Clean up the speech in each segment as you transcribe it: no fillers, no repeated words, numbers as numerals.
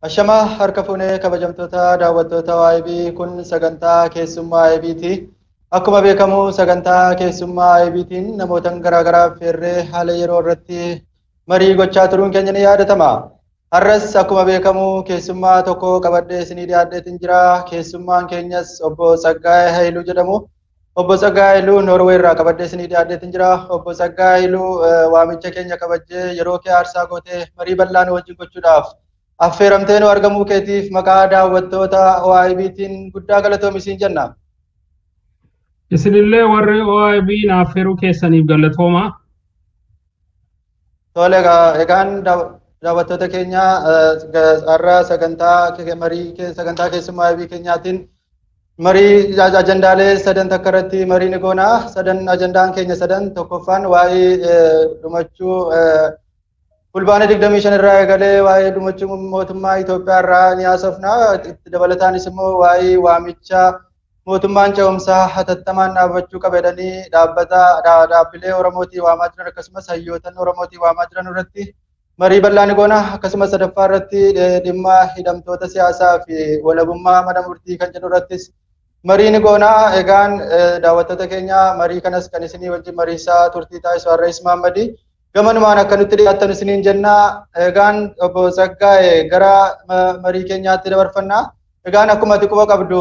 Ashamaa harka fuunee kabajamtoota daawwattoota OIB, kun sagantaa keessummaa OIBti. Akkuma beekamu sagantaa keessummaa OIBtiin namoota garaagaraa affeerree haala yeroo irratti marii gochaa turuun keenya ni yaadatama. Har'as akkuma beekamu keessummaa tokko qabadhee isinii dhiyaadheetiin jira. Keessummaan keenyas obbo Tsaggaayee Hayiluu jedhamu. Obbo Tsaggaayee Hayiluu Noorwee irraa qabadhee isinii dhiyaadheetiin jira. Obbo Tsaggaayee Hayiluu, waamicha keenya kabajjee yeroo kee aarsaa gootee marii bal'aa nu wajjin gochuudhaaf affeeramtee nu argamuu keetiif maqaa daawwattoota OIBtiin guddaa galatoomi isiin jenna. Isinillee warri OIB na affeeruu keessaniif galatooma. Tole, egaan daawwattoota keenya, har'a sagantaa marii sagantaa keessummaa OIB keenyaatiin marii ajandaalee sadan takka irratti marii ni goona. Sadan ajandaan keenya sadan, tokkoffaan waa'ee dhumachuu Fulbaana 25 irraa eegalee waa'ee dhumachuu mootummaa Itoophiyaa irraa ni haasofna. Itti dabalataanis immoo waa'ee waamicha mootummaan ce'umsaa hatattamaan dhaabbachuu qaba jedhanii dhaabbata dhaabbilee Oromootii waamaa jiran, akkasumas hayyootan Oromootii waamaa jiran irratti marii bal'aa ni goona. Akkasumas sadaffaa irratti dhimma hidhamtoota siyaasaa fi walabummaa mana murtii kan jedhu irrattis marii ni goona. Egaan daawwattoota keenya, marii kanas kan isinii wajjin mariisaa turtii taasisu Harrees Mahammadii. Gamanumaan akka nutti dhiyaattan isiniin jenna. Egaan obbo Tsaggaa'e, gara marii keenyaatti dabarfanna. Egaan akkuma ati quba qabdu,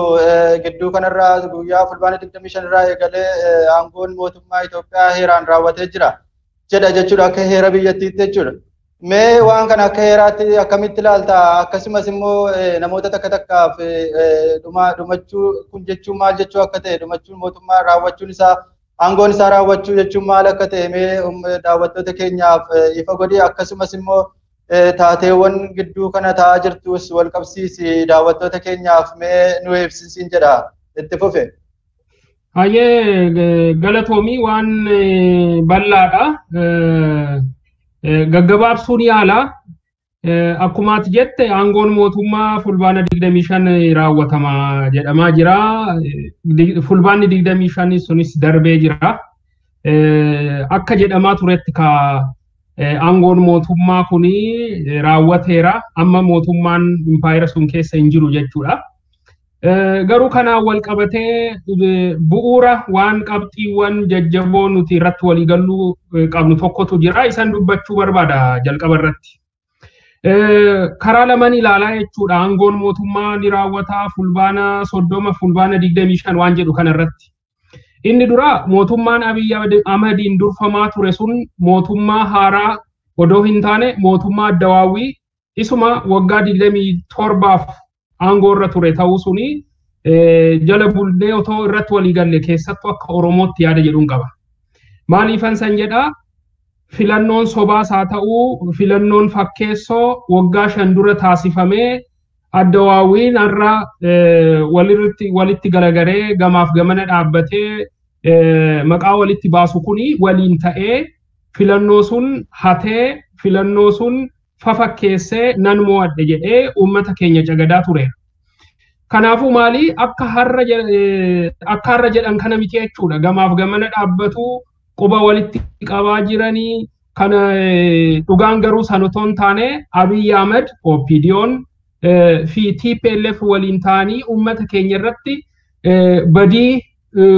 gidduu kanarraa guyyaa Fulbaana 25 irraa eegalee aangoon mootummaa Itoophiyaa heeraan raawwatee jira jedha jechuudha, akka heera biyyattiitti jechuudha. Mee waan kana akka heeraatti akkamitti ilaalta? Akkasumas immoo namoota takka takkaaf dhumachuu kun jechuun maal jechuu akka ta'e, dhumachuun mootummaa raawwachuun isaa, aangoon isaa raawwachuu jechuun maal akka ta'e mee daawwattoota keenyaaf ifa godhi. Akkasumas immoo taateewwan gidduu kana ta'aa jirtus wal qabsiisi, daawwattoota keenyaaf mee nu ibsisiin jedha, itti fufe. Hayyee, galatoomii, waan bal'aadha. Gaggabaabsuun yaala. Akkuma ati jette aangoon mootummaa Fulbaana 25 raawwatama jedhamaa jira. Fulbaanni 25 sunis darbee jira. Akka jedhamaa turetti ka aangoon mootummaa kuni raawwateera. Amma mootummaan impaayera sun keessa hin jiru jechuudha. Garuu kanaan wal qabatee bu'uura waan qabxiiwwan jajjaboo nuti irratti waliigalluu qabnu tokkotu jira. Isan dubbachuu barbaada jalqaba irratti. Karaa lamaan ilaalaa jechuudha. Aangoon mootummaa ni raawwata Fulbaana 30, Fulbaana 25 waan jedhu kanarratti. Inni dura mootummaan Abiy Ahmediin durfamaa ture sun mootummaa haaraa odoo hin taane mootummaa addawaawwii isuma waggaa 27f aangoo irra ture ta'uu suni jala bulnee otoo irratti walii galle, keessattuu akka Oromootti yaada jedhuun qaba. Maaliifan san jedhaa? Filannoon sobaas haa ta'uu, filannoon fakkeessoo waggaa 5 dura taasifamee addawaawwiin har'a walitti galagaree gamaaf gamana dhaabbatee maqaa walitti baasu kuni waliin ta'ee filannoo sun hatee, filannoo sun fafakkeessee nan mo'adhe jedhee uummata keenya cagadaa tureera. Kanaafuu maali, akka har'a jedhan kana miti jechuudha. Gamaaf gamana dhaabbatu, quba walitti qabaa jiranii kana. Dhugaan garuu san otoo hin taane Abiy Ahmed, OPDO'n fi TPLF waliin ta'anii uummata keenya irratti badii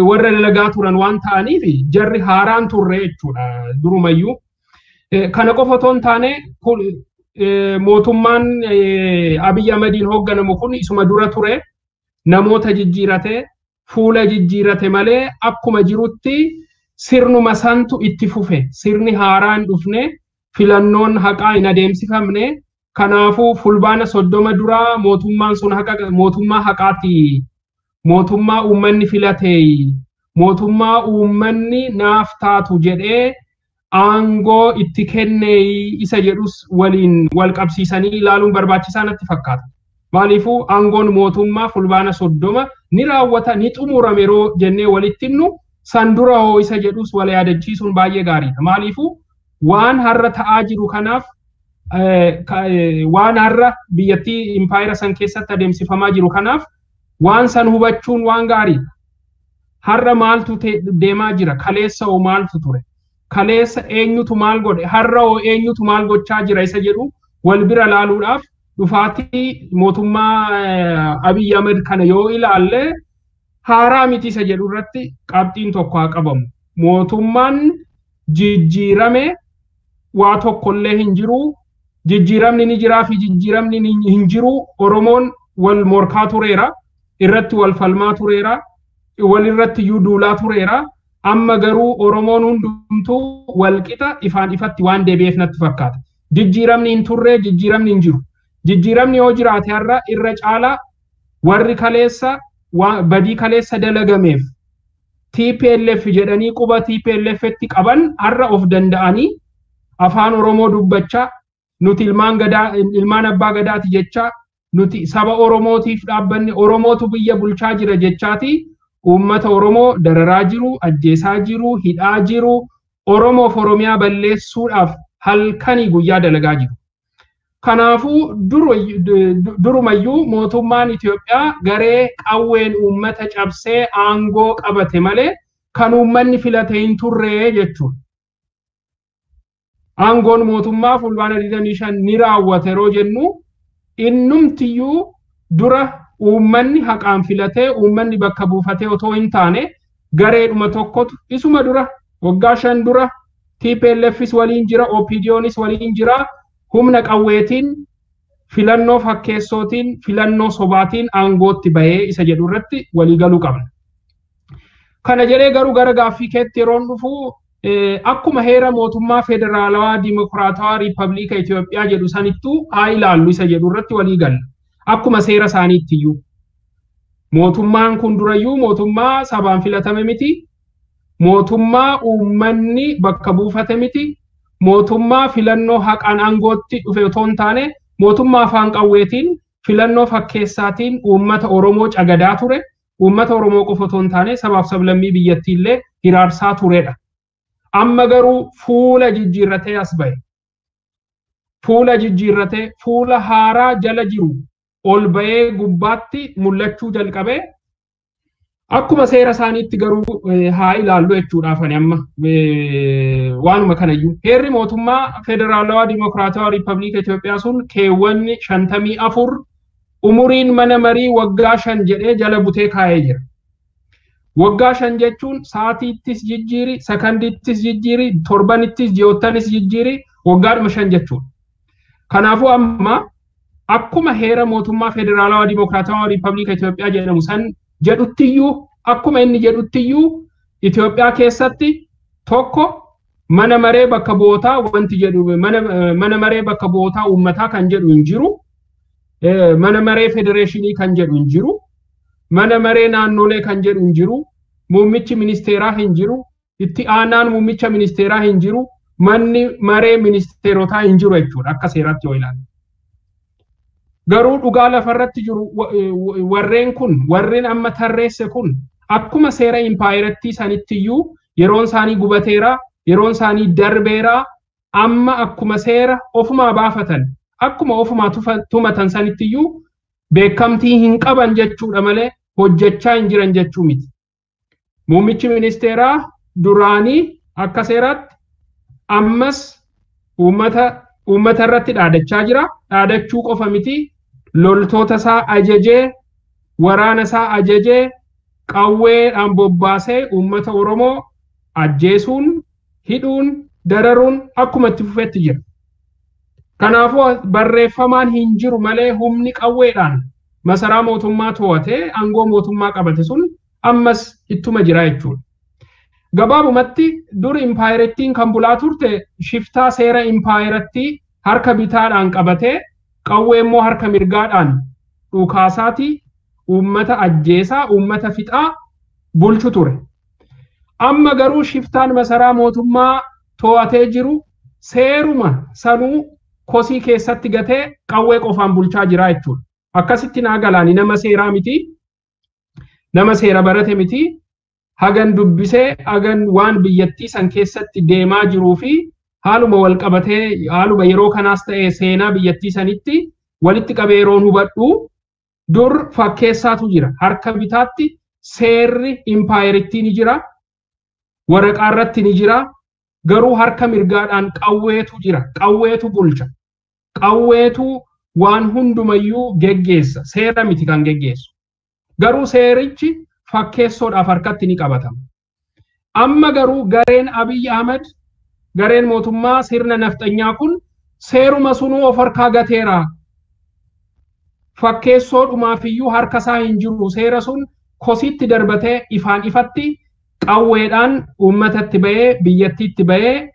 warra dalagaa turan waan ta'aniif jarri haaraan turre jechuudha durumayyuu. Kana qofa otoo hin taane mootummaan Abiy Ahmediin hoogganamu kun isuma dura ture namoota jijjiirate, fuula jijjiirate malee akkuma jirutti sirnuma santu itti fufe. Sirni haaraan dhufne, filannoon haqaa hin adeemsifamne. Kanaafuu Fulbaana 30 duraa mootummaan sun haqa, mootummaa haqaati, mootummaa uummanni filate, mootummaa uummanni naaf taatu jedhee aangoo itti kenne isa jedhus waliin wal qabsiisanii ilaaluun barbaachisaa natti fakkaata. Maaliifuu aangoon mootummaa Fulbaana 30 ni raawwata, ni xumurame yeroo jennee walitti himnu, san dura hoo isa jedhus wal yaadachiisuun baay'ee gaariidha. Maaliifuu waan har'a ta'aa jiru kanaaf, waan har'a biyyattii impaayera san keessatti adeemsifamaa jiru kanaaf, waan san hubachuun waan gaariidha. Har'a maaltu deemaa jira? Kaleessa hoo maaltu ture? Kaleessa eenyutu maal godhe? Har'a hoo eenyutu maal gochaa jira isa jedhu wal bira laaluudhaaf Dhufaatii mootummaa Abiy Ahmed kana yoo ilaalle haaraa miti isa jedhu irratti qabxiin tokko haa qabamu. Mootummaan jijjiirame waa tokkollee hin jiru. Jijjiiramni ni jiraa fi jijjiiramni hin jiru. Oromoon wal morkaa tureera. Irratti wal falmaa tureera. Wal irratti iyyuu duulaa tureera. Amma garuu Oromoon hundumtuu wal qixa ifaan ifatti waan deebi'eef natti fakkaata. Jijjiiramni hin turre, jijjiiramni hin jiru. Jijjiiramni yoo jiraate har'a irra caalaa warri kaleessa badii kaleessa dalagameef TPLF jedhanii quba TPLFtti qaban har'a of danda'anii afaan Oromoo dubbachaa, nuti ilmaan gadaa, ilmaan abbaa gadaati jechaa, nuti saba Oromootiif dhaabbanne, Oromootu biyya bulchaa jira jechaati uummata Oromoo dararaa jiru, ajjeesaa jiru, hidhaa jiru, Oromoof Oromiyaa balleessuudhaaf halkanii guyyaa dalagaa jiru. Kanaafuu durumayyuu mootummaan Itoophiyaa garee qawween uummata cabsee aangoo qabate malee kan uummanni filate hin turre jechuudha. Aangoon mootummaa fulbaana 25 ni raawwate yeroo jennu innumtiyyuu dura uummanni haqaan filatee uummanni bakka buufatee otoo hin taane gareedhuma tokkotu isuma dura waggaa 5 dura TPLFs waliin jira, OPDOnis waliin jira, humna qawweetiin filannoo fakkeessootiin filannoo sobaatiin aangootti bahee isa jedhu irratti waliigaluu qabna. Kana jedhee garuu gara gaaffii keetti yeroon dhufu akkuma heera mootummaa federaalawaa dimokiraatawaa riippabliika Itoophiyaa jedhu sanittuu haa ilaallu isa jedhu irratti waliigalla. Akkuma seera isaaniitti iyyuu. Mootummaan kun durayyuu mootummaa sabaan filatame miti. Mootummaa uummanni bakka buufate miti. Mootummaa filannoo haqaan aangootti dhufe otoo hin taane mootummaa afaan qawweetiin filannoo fakkeessaatiin uummata Oromoo cagadaa ture. Uummata Oromoo qofa otoo hin taane sabaaf sablammii biyyattii illee hiraarsaa turedha. Amma garuu fuula jijjiirratee as bahe. Fuula jijjiirratee fuula haaraa jala jiru ol bahee gubbaatti mul'achuu jalqabee akkuma seera isaaniitti garuu haa ilaallu jechuudhaaf ani amma waanuma kanayyuu. Heerri mootummaa federaalawaa dimokiraatawaa riippabliika Itoophiyaa sun keewwanni 54 umuriin mana marii waggaa 5 jedhee jala butee kaa'ee jira. Waggaa 5 jechuun sa'aatiittis jijjiiri, sakandiittis jijjiiri, torbanittis, ji'oottanis jijjiiri, waggaadhuma 5 jechuudha. Kanaafuu amma akkuma heera mootummaa federaalawaa dimokiraatawaa riippabliika Itoophiyaa jedhamu san jedhuttiyyuu akkuma inni jedhuttiyyuu Itoophiyaa keessatti tokko mana maree bakka bu'ootaa wanti jedhu mana maree bakka bu'ootaa uummataa kan jedhu hin jiru. Mana maree federeeshinii kan jedhu hin jiru. Mana maree naannolee kan jedhu hin jiru. Muummichi ministeeraa hin jiru. Itti aanaan muummicha ministeeraa hin jiru. Manni maree ministeerotaa hin jiru jechuudha akka seeraatti yoo ilaalle. Garuu dhugaa lafarratti jiru warreen kun warreen amma tarreesse kun akkuma seera impaayirattii sanittiyyuu yeroon isaanii gubateera, yeroon isaanii darbeera, amma akkuma seera ofumaa baafatan akkuma ofumaa tumatan sanittiyyuu beekamtii hin qaban jechuudha malee hojjechaa hin jiran jechuu miti. Muummichi ministeeraa duraanii akka seeraatti ammas uummata irratti dhaadachaa jira. Dhaadachuu qofa miti, loltoota isaa ajajee, waraana isaa ajajee, qawweedhaan bobbaasee uummata Oromoo ajjeesuun, hidhuun, dararuun akkuma itti fufetti jira. Kanaafuu barreeffamaan hin jiru malee humni qawweedhaan masaraa mootummaa to'atee aangoo mootummaa qabate sun ammas ittuma jira jechuudha. Gabaabumatti dur impaayirettiin kan bulaa turte shiftaa seera impaayirettii harka bitaadhaan qabatee qawwee immoo harka mirgaadhaan dhukaasaati uummata ajjeesaa, uummata fixaa bulchu ture. Amma garuu shiftaan masaraa mootummaa to'atee jiru seeruma sanuu kosii keessatti gatee qawwee qofaan bulchaa jira jechuudha. Akkasitti naa galaani nama seeraa miti, nama seera barate miti, hagan dubbisee hagan waan biyyattii san keessatti deemaa jiruu fi haaluma wal qabatee haaluma yeroo kanaas ta'e seenaa biyyattii sanitti walitti qabee yeroon hubadhu dur fakkeessaatu jira. Harka bitaatti seerri impaayirittii ni jira, waraqaa irratti ni jira, garuu harka mirgaadhaan qawweetu jira, qawweetu bulcha, qawweetu waan hundumayyuu geggeessa. Seera miti kan geggeessu. Garuu seerichi fakkeessoodhaaf harkatti ni qabatama. Amma garuu gareen Abiy Ahmed, gareen mootummaa sirna nafxanyaa kun seeruma sunuu of harkaa gateera. Fakkeessoodhumaafiyyuu harka isaa hin jiru. Seera sun kositti darbatee ifaan ifatti qawweedhaan uummatatti bahee biyyattiitti bahee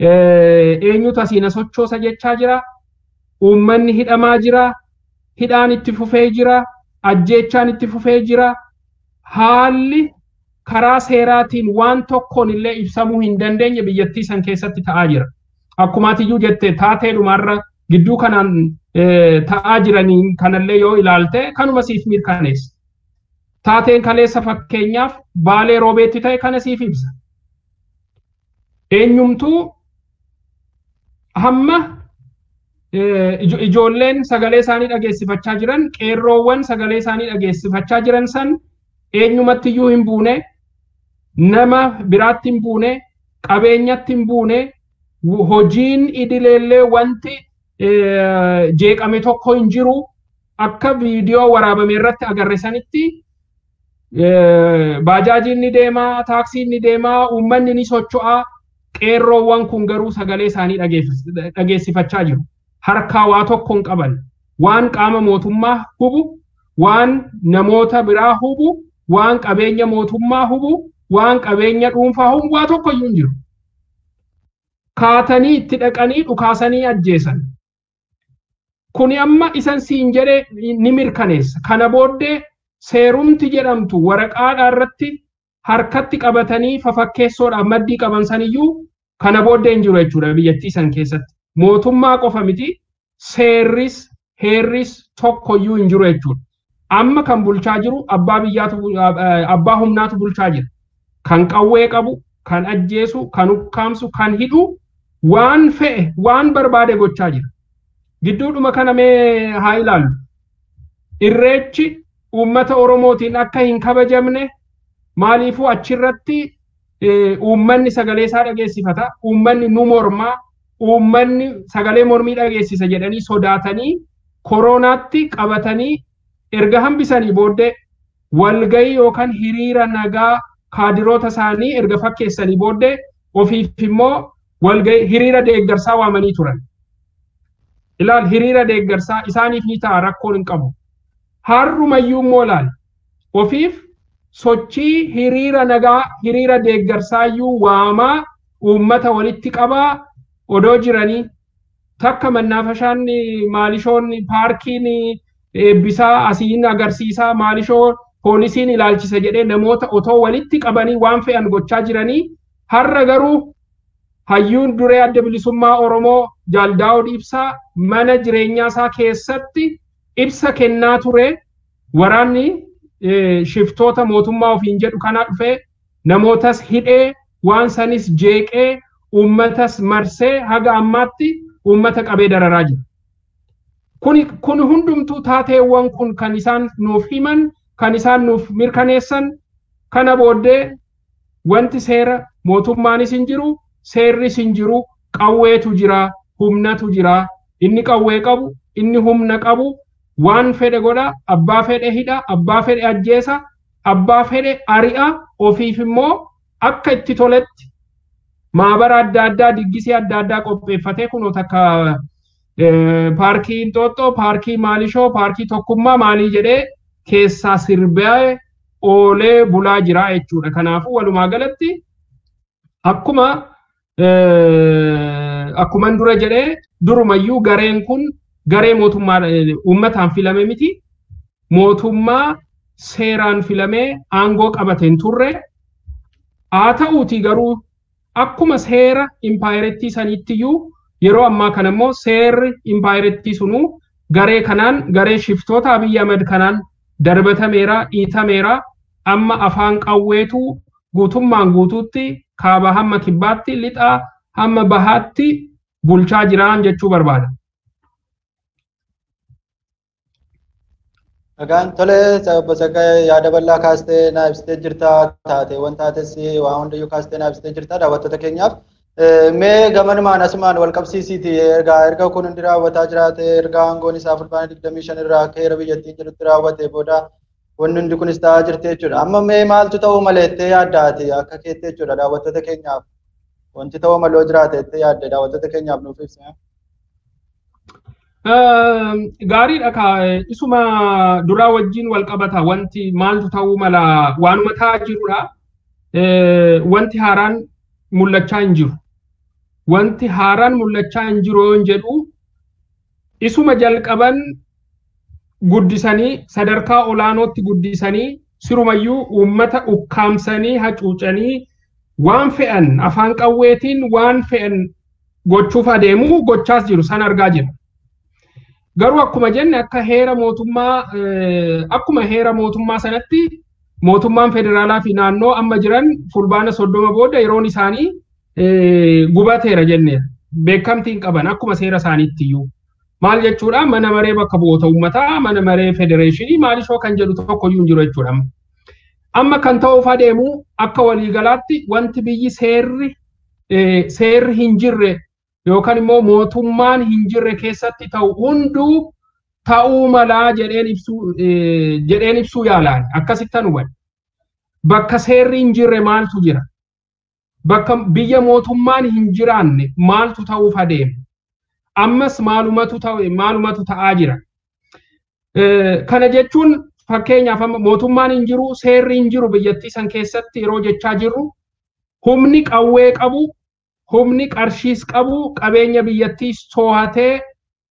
eenyutu asiin sochoosa jechaa jira. Uummanni hidhamaa jira. Hidhaan itti fufee jira. Ajjeechaan itti fufee jira. Haalli karaa seeraatiin waan tokkoon illee ibsamuu hin dandeenye biyyattii san keessatti ta'aa jira. Akkuma atiyyuu jette taatee dhumarra gidduu kanaan ta'aa jiraniin kanallee yoo ilaalte kanuma siif mirkaneessa. Taateen kaleessa fakkeenyaaf Baalee Roobeetti ta'e kana siif ibsa. Eenyumtuu hamma ijoolleen sagalee isaanii dhageessifachaa jiran, qeerroowwan sagalee isaanii dhageessifachaa jiran san eenyumattiyyuu hin buune, nama biraatti hin buune, qabeenyatti hin buune, hojiin idileellee wanti jeeqame tokko hin jiru. Akka viidiyoo waraabame irratti agarre sanitti baajaajiin ni deemaa, taaksiin ni deemaa, uummanni ni socho'aa. Qeerroowwan kun garuu sagalee isaanii dhageessifachaa jiru. Harkaa waa tokko hin qaban. Waan qaama mootummaa hubu, waan namoota biraa hubu, waan qabeenya mootummaa hubu, waan qabeenya dhuunfaa hubu waa tokko iyyuu hin jiru. Kaatanii itti dhaqanii dhukaasanii ajjeesan. Kuni amma isan siin jedhe ni mirkaneessa. Kana booddee seerumti jedhamtu waraqaadhaa irratti harkatti qabatanii fafakkeessoodhaaf maddii qaban saniyyuu kana booddee hin jiru jechuudha biyyattii san keessatti. Mootummaa qofa miti, seerris heerris tokkoyyuu hin jiru jechuudha. Amma kan bulchaa jiru abbaa biyyaatu, abbaa humnaatu bulchaa jira. Kan qawwee qabu, kan ajjeesu, kan ukkaamsu, kan hidhu, waan fe'e, waan barbaade gochaa jira. Gidduudhuma kana mee haa ilaallu. Irreechi uummata Oromootiin akka hin kabajamne maaliifuu achirratti uummanni sagalee isaa dhageessifata, uummanni nu mormaa, uummanni sagalee mormii dhageessisa jedhanii sodaatanii koronaatti qabatanii erga hambisanii booddee walgayii yookaan hiriira nagaa kaadiroota isaanii erga fakkeessanii booddee ofiif immoo walgayii hiriira deeggarsaa waamanii turan. Ilaal, hiriira deeggarsaa isaaniif ni ta'a, rakkoon hin qabu. Har'umayyuu immoo ilaal, ofiif sochii hiriira nagaa hiriira deeggarsaayyuu waamaa uummata walitti qabaa odoo jiranii takka mannaafashaan maalishoon paarkiin eebbisaa asiin agarsiisaa maalishoo poolisiin ilaalchisa jedhee namoota otoo walitti qabanii waan fe'an gochaa jiranii har'a garuu hayyuun duree adda bilisummaa Oromoo Jaal Daawud Ibsaa mana jireenyaa isaa keessatti ibsa kennaa ture. Waraanni shiftoota mootummaa ofiin jedhu kanaa dhufee namootas hidhee waan sanis jeeqee uummatas marsee haga ammaatti uummata qabee dararaa jira. Kun hundumtuu taateewwan kun kan isaan nuuf himan, kan isaan nuuf mirkaneessan. Kana booddee wanti seera mootummaanis hin jiru, seerris hin jiru, qawweetu jira, humnatu jira. Inni qawwee qabu, inni humna qabu waan fedhe godha, abbaa fedhe hidha, abbaa fedhe ajjeesa, abbaa fedhe ari'a, ofiif immoo akka itti toletti maabara adda addaa diggisii adda addaa qopheeffatee kunoo takka paarkii Inxooxxoo, paarkii Maalishoo, paarkii Tokkummaa maalii jedhee keessaa sirbee oolee bulaa jira jechuudha. Kanaafuu walumaa galatti akkuman dura jedhee durumayyuu gareen kun garee mootummaa uummataan filame miti. Mootummaa seeraan filamee aangoo qabate hin turre. Haa ta'uutii garuu akkuma seera impaayirettii saniittiyyuu yeroo ammaa kana immoo seerri impaayirettii sunuu garee kanaan, garee shiftoota Abiy Ahmed kanaan darbatameera, dhiitameera. Amma afaan qawweetu guutummaan guutuutti kaaba hamma kibbaatti, lixaa hamma bahaatti bulchaa jiraan jechuu barbaada. Nagaan tole, obbo Tsaggaayee yaada bal'aa kaastee naa ibsitee jirta. Taateewwan taates waa hundayyuu kaastee naa ibsitee jirta daawwattoota keenyaaf. Mee gamanumaan asumaan wal qabsiisiiti erga kun hundi raawwataa jiraate, erga aangoon isaa fulbaana 25 irraa akka heera biyyattiin jedhutti raawwate booda wanni hundi kunis ta'aa jirti jechuudha. Amma mee maaltu ta'uu malee jettee yaaddaati akka keetti jechuudha daawwattoota keenyaaf? Wanti ta'uu malee jiraate jettee yaadde daawwattoota keenyaaf nuuf ibsi. Gaariidha kaa, isuma duraa wajjin wal qabata. Wanti maaltu ta'uu mala waanuma ta'aa jirudha. Wanti haaraan mul'achaa hin jiru. Wanti haaraan mul'achaa hin jiru yoon jedhu, isuma jalqaban guddisanii, sadarkaa olaanootti guddisanii, sirumayyuu uummata ukkaamsanii hacuucanii waan fe'an afaan qawweetiin waan fe'an gochuuf adeemu, gochaas jiru, san argaa jira. Garuu akkuma jenne, akka heera mootummaa, akkuma heera mootummaa sanatti mootummaan federaalaa fi naannoo amma jiran fulbaana 30 booda yeroon isaanii gubateera jenneera. Beekamtii hin qaban akkuma seera isaaniitti iyyuu. Maal jechuudha? Mana maree bakka bu'oota uummataa, mana maree federeeshinii maalishoo kan jedhu tokko iyyuu hin jiru jechuudha. Amma kan ta'uuf adeemu akka waliigalaatti wanti biyyi seerri hin jirre yookaan immoo mootummaan hin jirre keessatti ta'u hunduu ta'uu malaa jedheen ibsuu yaalaan akkasittan hubadhe. Bakka seerri hin jirre maaltu jira? Bakka biyya mootummaan hin jiraanne maaltu ta'uuf adeema? Ammas maalumatu ta'e, maalumatu ta'aa jira? Kana jechuun fakkeenyaaf amma mootummaan hin jiru, seerri hin jiru biyyattii san keessatti yeroo jechaa jirru, humni qawwee qabu, humni qarshiis qabu, qabeenya biyyattii to'atee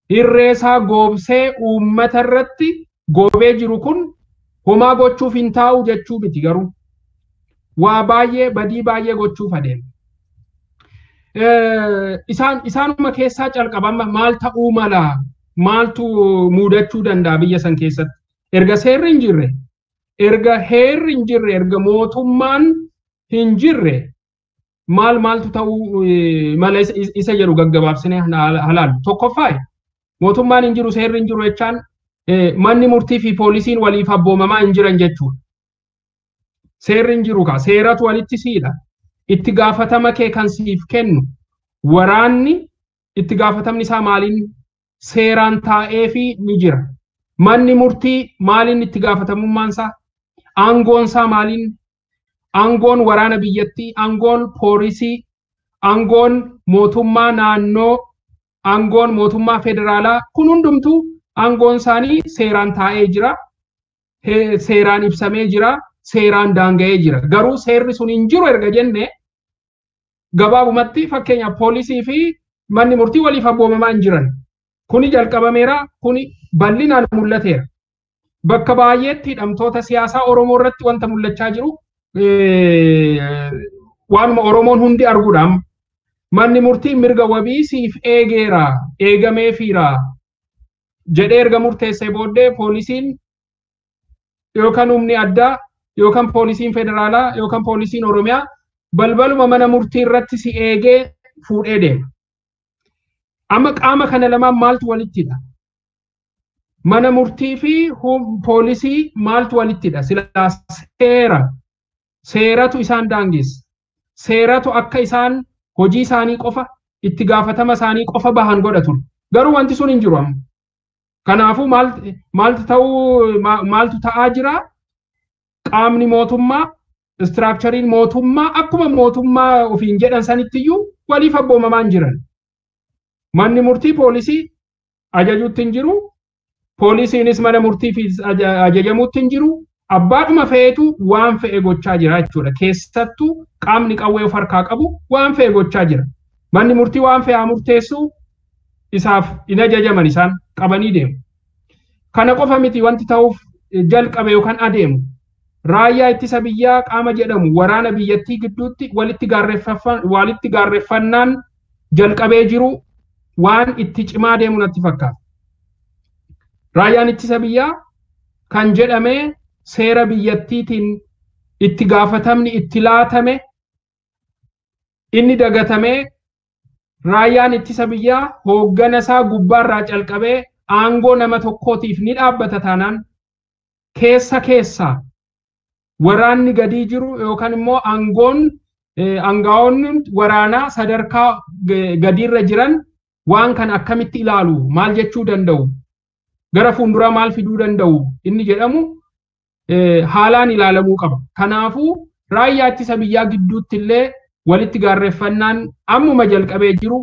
irreesaa goobsee uummata irratti goobee jiru kun homaa gochuuf hin taa'u jechuu miti, garuu waa baay'ee, badii baay'ee gochuuf adeema. Isaanuma keessaa calqabama maal ta'uu mala, maaltu mudachuu danda'a biyya san keessatti? Erga seerri hin jirre, erga heerri hin jirre, erga mootummaan hin jirre maal maaltu ta'uu mala isa jedhu gaggabaabsinee halaalu. Tokkoffaa, mootummaan hin jiru, seerri hin jiru jechaan manni murtii fi poolisiin waliif abboomamaa hin jiran jechuudha. Seerri hin jiru kaa, seeratu walitti siidha. Itti gaafatama kee kan siif kennu waraanni, itti gaafatamni isaa maaliin seeraan taa'ee fi ni jira. Manni murtii maaliin itti gaafatamummaan isaa? Aangoon isaa maaliin? Aangoon waraana biyyattii, aangoon poolisii, aangoon mootummaa naannoo, aangoon mootummaa federaalaa kun hundumtuu aangoon isaanii seeraan taa'ee jira. Seeraan ibsamee jira. Seeraan daanga'ee jira. Garuu seerri sun hin jiru erga jenne, gabaabumatti fakkeenyaaf poolisii fi manni murtii waliif abboomamaa hin jiran. Kuni jalqabameera, kuni bal'inaan mul'ateera. Bakka baay'eetti hidhamtoota siyaasaa Oromoo irratti wanta mul'achaa jiru waanuma Oromoon hundi arguudha. Manni murtii mirga wabii siif eegeera, eegameefiira jedhee erga murteessee booddee, poolisiin yookaan humni addaa yookaan poolisiin federaalaa yookaan poolisiin Oromiyaa balbaluma mana murtii irratti si eegee fuudhee deema. Amma qaama kana lamaan maaltu walittidha? Mana murtii fi poolisii maaltu walittidha? Silaa seera. Seeratu isaan daangessa. Seeratu akka isaan hojii isaanii qofa, itti gaafatama isaanii qofa bahan godha ture. Garuu wanti sun hin jiru amma. Kanaafuu maaltu ta'uu, maaltu ta'aa jira? Qaamni mootummaa, structureiin mootummaa akkuma mootummaa ofiin jedhan sanittiyyuu waliif abboomamaa hin jiran. Manni murtii poolisii ajajuutti hin jiru. Poolisiinis mana murtii ajajamuutti hin jiru. Abbaadhuma fe'etu waan fe'e gochaa jira jechuudha. Keessattuu qaamni qawwee of harkaa qabu waan fe'e gochaa jira. Manni murtii waan fe'aa murteessu isaaf hin ajajaman, isaan qabanii deemu. Kana qofa miti wanti ta'uuf jalqabe yookaan adeemu. Raayyaa ittisa biyyaa qaama jedhamu waraana biyyattii gidduutti walitti gaarreeffannaan jalqabee jiru waan itti cimaa deemu natti fakkaata. Raayyaan ittisa biyyaa kan jedhame seera biyyattiitiin itti gaafatamni itti laatame inni dagatamee, raayyaan ittisa biyyaa hooggana isaa gubbaarraa calqabee aangoo nama tokkootiif ni dhaabbata taanaan, keessa keessaa waraanni gadii jiru yookaan immoo aangoon Aangaa'onni waraanaa sadarkaa gadiirra jiran waan kana akkamitti ilaalu, maal jechuu danda'u, gara fuulduraa maal fiduu danda'u inni jedhamu haalaan ilaalamuu qaba. Kanaafuu raayyaa ittisa biyyaa gidduutti illee walitti gaarreeffannaan ammuma jalqabee jiru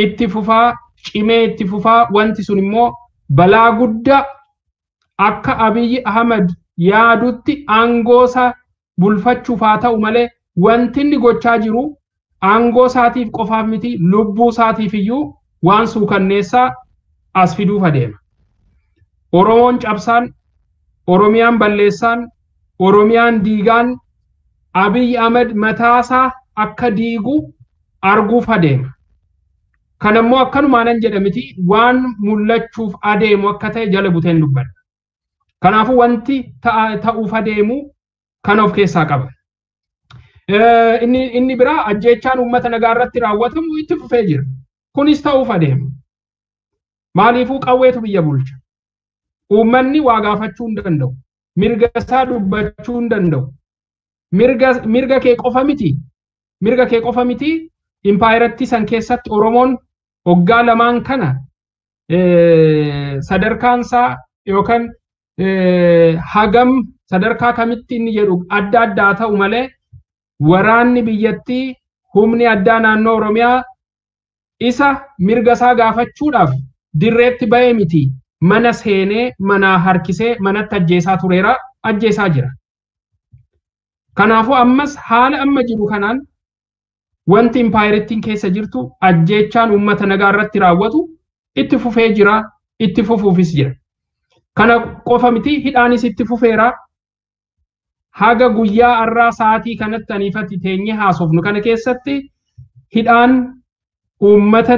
itti fufaa, cimee itti fufaa. Wanti sun immoo balaa guddaa akka Abiyyi Ahmad yaadutti aangoosa bulfachuuf haa ta'u malee wanti inni gochaa jiru aangoo isaatiif qofaaf miti, lubbuu isaatiif iyyuu waan suukanneessaa as fiduuf adeema. Oromoon cabsaan, Oromiyaan balleessaan, Oromiyaan diigaan Abiyyi Ahmad mataasaa akka diigu arguuf adeema. Kanammoo akkanumaanan jedha miti, waan mul'achuuf adeemu akka ta'e jala buteen dubbadha. Kanaafuu wanti ta'uuf adeemu kana of keessaa qaba. Inni biraa ajjeechaan uummata nagaa irratti raawwatamu itti fufee jira. Kunis ta'uuf adeema. Maaliifuu qawweetu biyya bulcha. Uummanni waa gaafachuu hin danda'u. Mirga isaa dubbachuu hin danda'u. Mirga kee qofa miti. Mirga kee qofa miti. Impaayiratti san keessatti Oromoon hoggaa lamaan kana sadarkaan isaa yookaan hagam sadarkaa kamitti inni jedhu adda addaa ta'u malee waraanni biyyattii humni addaa naannoo Oromiyaa isa mirga isaa gaafachuudhaaf dirreetti ba'ee miti. Mana seenee mana harkisee manatti ajjeesaa tureera, ajjeesaa jira. Kanaafuu ammas haala amma jiru kanaan wanti impaayirittiin keessa jirtu ajjeechaan uummata nagaa irratti raawwatu itti fufee jira, itti fufuufis jira. Kana qofa miti, hidhaanis itti fufeera. Haga guyyaa har'aa sa'aatii kanatti aniifatti teenyee haasofnu kana keessatti hidhaan uummata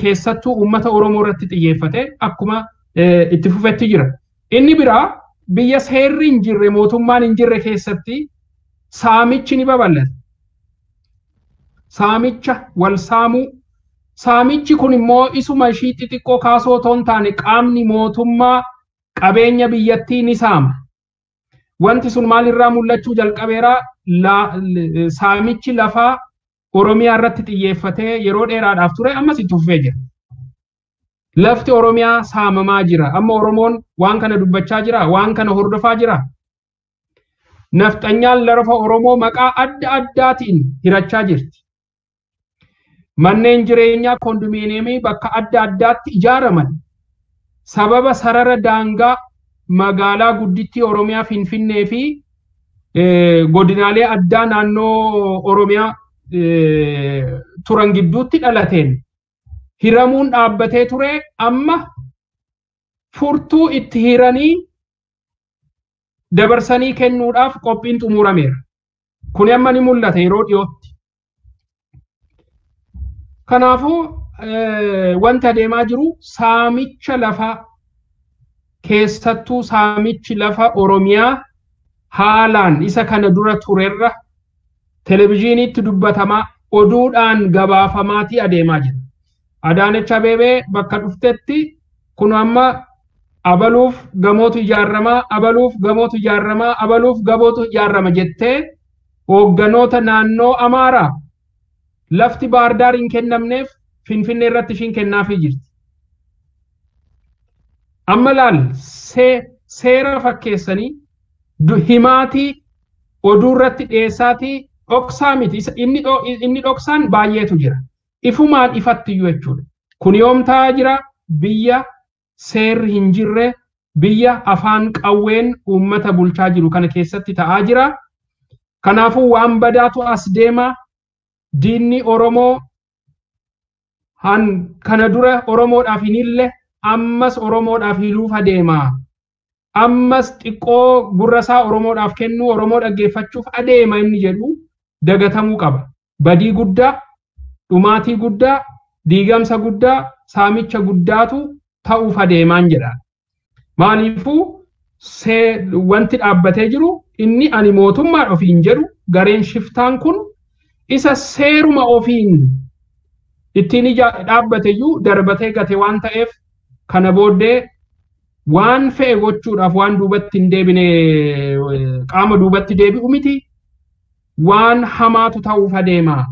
keessattuu uummata Oromoo irratti xiyyeeffate akkuma itti fufetti jira. Inni biraa biyya seerri hin jirre, mootummaan hin jirre keessatti saamichi ni babal'ata. Saamicha wal saamuu. Saamichi kun immoo isuma ishii xixiqqoo kaasoo otoo hin taane qaamni mootummaa qabeenya biyyattii ni saama. Wanti sun maalirraa mul'achuu jalqabeera? Saamichi lafaa Oromiyaa irratti xiyyeeffatee yeroo dheeraadhaaf ture ammas itti fufee jira. Lafti Oromiyaa saamamaa jira. Amma Oromoon waan kana dubbachaa jira, waan kana hordofaa jira. Nafxanyaan lafa Oromoo maqaa adda addaatiin hirachaa jirti. Manneen jireenyaa kondominiyeemii bakka adda addaatti ijaaraman sababa sarara daangaa magaalaa guddittii Oromiyaa Finfinnee fi godinaalee addaa naannoo Oromiyaa turan gidduutti dhalateen hiramuun dhaabbatee ture amma furtuu itti hiranii dabarsanii kennuudhaaf qophiin xumurameera. Kuni amma ni mul'ata yeroo dhiyootti. Kanaafuu wanta adeemaa jiru saamicha lafaa keessattuu saamichi lafa Oromiyaa haalaan isa kana dura turerra televizyiiniitti dubbatamaa oduudhaan gabaafamaatii adeemaa jira. Adaanech Abeebee bakka dhuftetti kun amma abaluuf gamootu ijaaramaa, abaluuf gamootu ijaaramaa, abaluuf gamootu ijaarama jettee hoogganoota naannoo Amaaraa lafti Baardaar hin kennamneef Finfinnee irratti ishiin kennaafii jirti. Amma laal seera fakkeessanii himaatii oduu irratti dhiyeessaatii dhoksaa miti. Inni dhoksaan baay'eetu jira. Ifumaan ifatti iyyuu jechuudha. Kun yoom ta'aa jira? Biyya seerri hin jirre, biyya afaan qawween uummata bulchaa jiru kana keessatti ta'aa jira. Kanaafuu waan badaatu as deema. Diinni Oromoo kana dura Oromoodhaaf hin hille ammas Oromoodhaaf hiluuf adeema. Ammas xiqqoo gurra isaa Oromoodhaaf kennuu, Oromoo dhaggeeffachuuf adeema inni jedhu dagatamuu qaba. Badii guddaa, dhumaatii guddaa, diigamsa guddaa, saamicha guddaatu ta'uuf adeemaan jedha. Maaliifuu wanti dhaabbatee jiru inni ani mootummaa ofiin jedhu gareen shiftaan kun isa seeruma ofiin ittiin dhaabbate iyyuu darbatee gate waan ta'eef kana booddee waan fe'e gochuudhaaf waan duubatti hin deebine qaama duubatti deebi'u miti. Waan hamaatu ta'uuf adeema.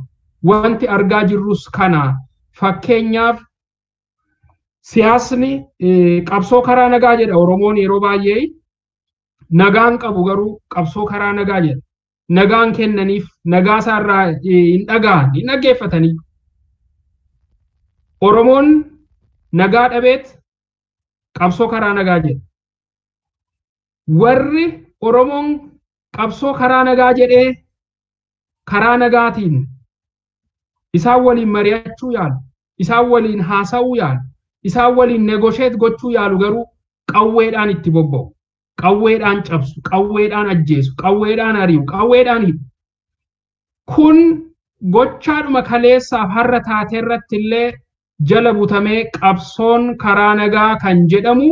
Wanti argaa jirrus kana. Fakkeenyaaf siyaasni qabsoo karaa nagaa jedha Oromoon yeroo baay'ee nagaan qabu garuu qabsoo karaa nagaa jedha. Nagaan kennaniif nagaa isaarraa hin dhaga'an hin dhaggeeffatanii. Oromoon nagaa dhabeet qabsoo karaa nagaa jedha. Warri Oromoon qabsoo karaa nagaa jedhee karaa nagaatiin isaan waliin mari'achuu yaalu, isaan waliin haasa'uu yaalu, isaan waliin negosheet gochuu yaalu garuu qawweedhaan itti bobba'u. Qawweedhaan cabsu, qawweedhaan ajjeesu, qawweedhaan ari'u, qawweedhaan hidhu. Kun gochaadhuma kaleessaaf har'a taatee irratti illee jala butamee qabsoon karaa nagaa kan jedhamu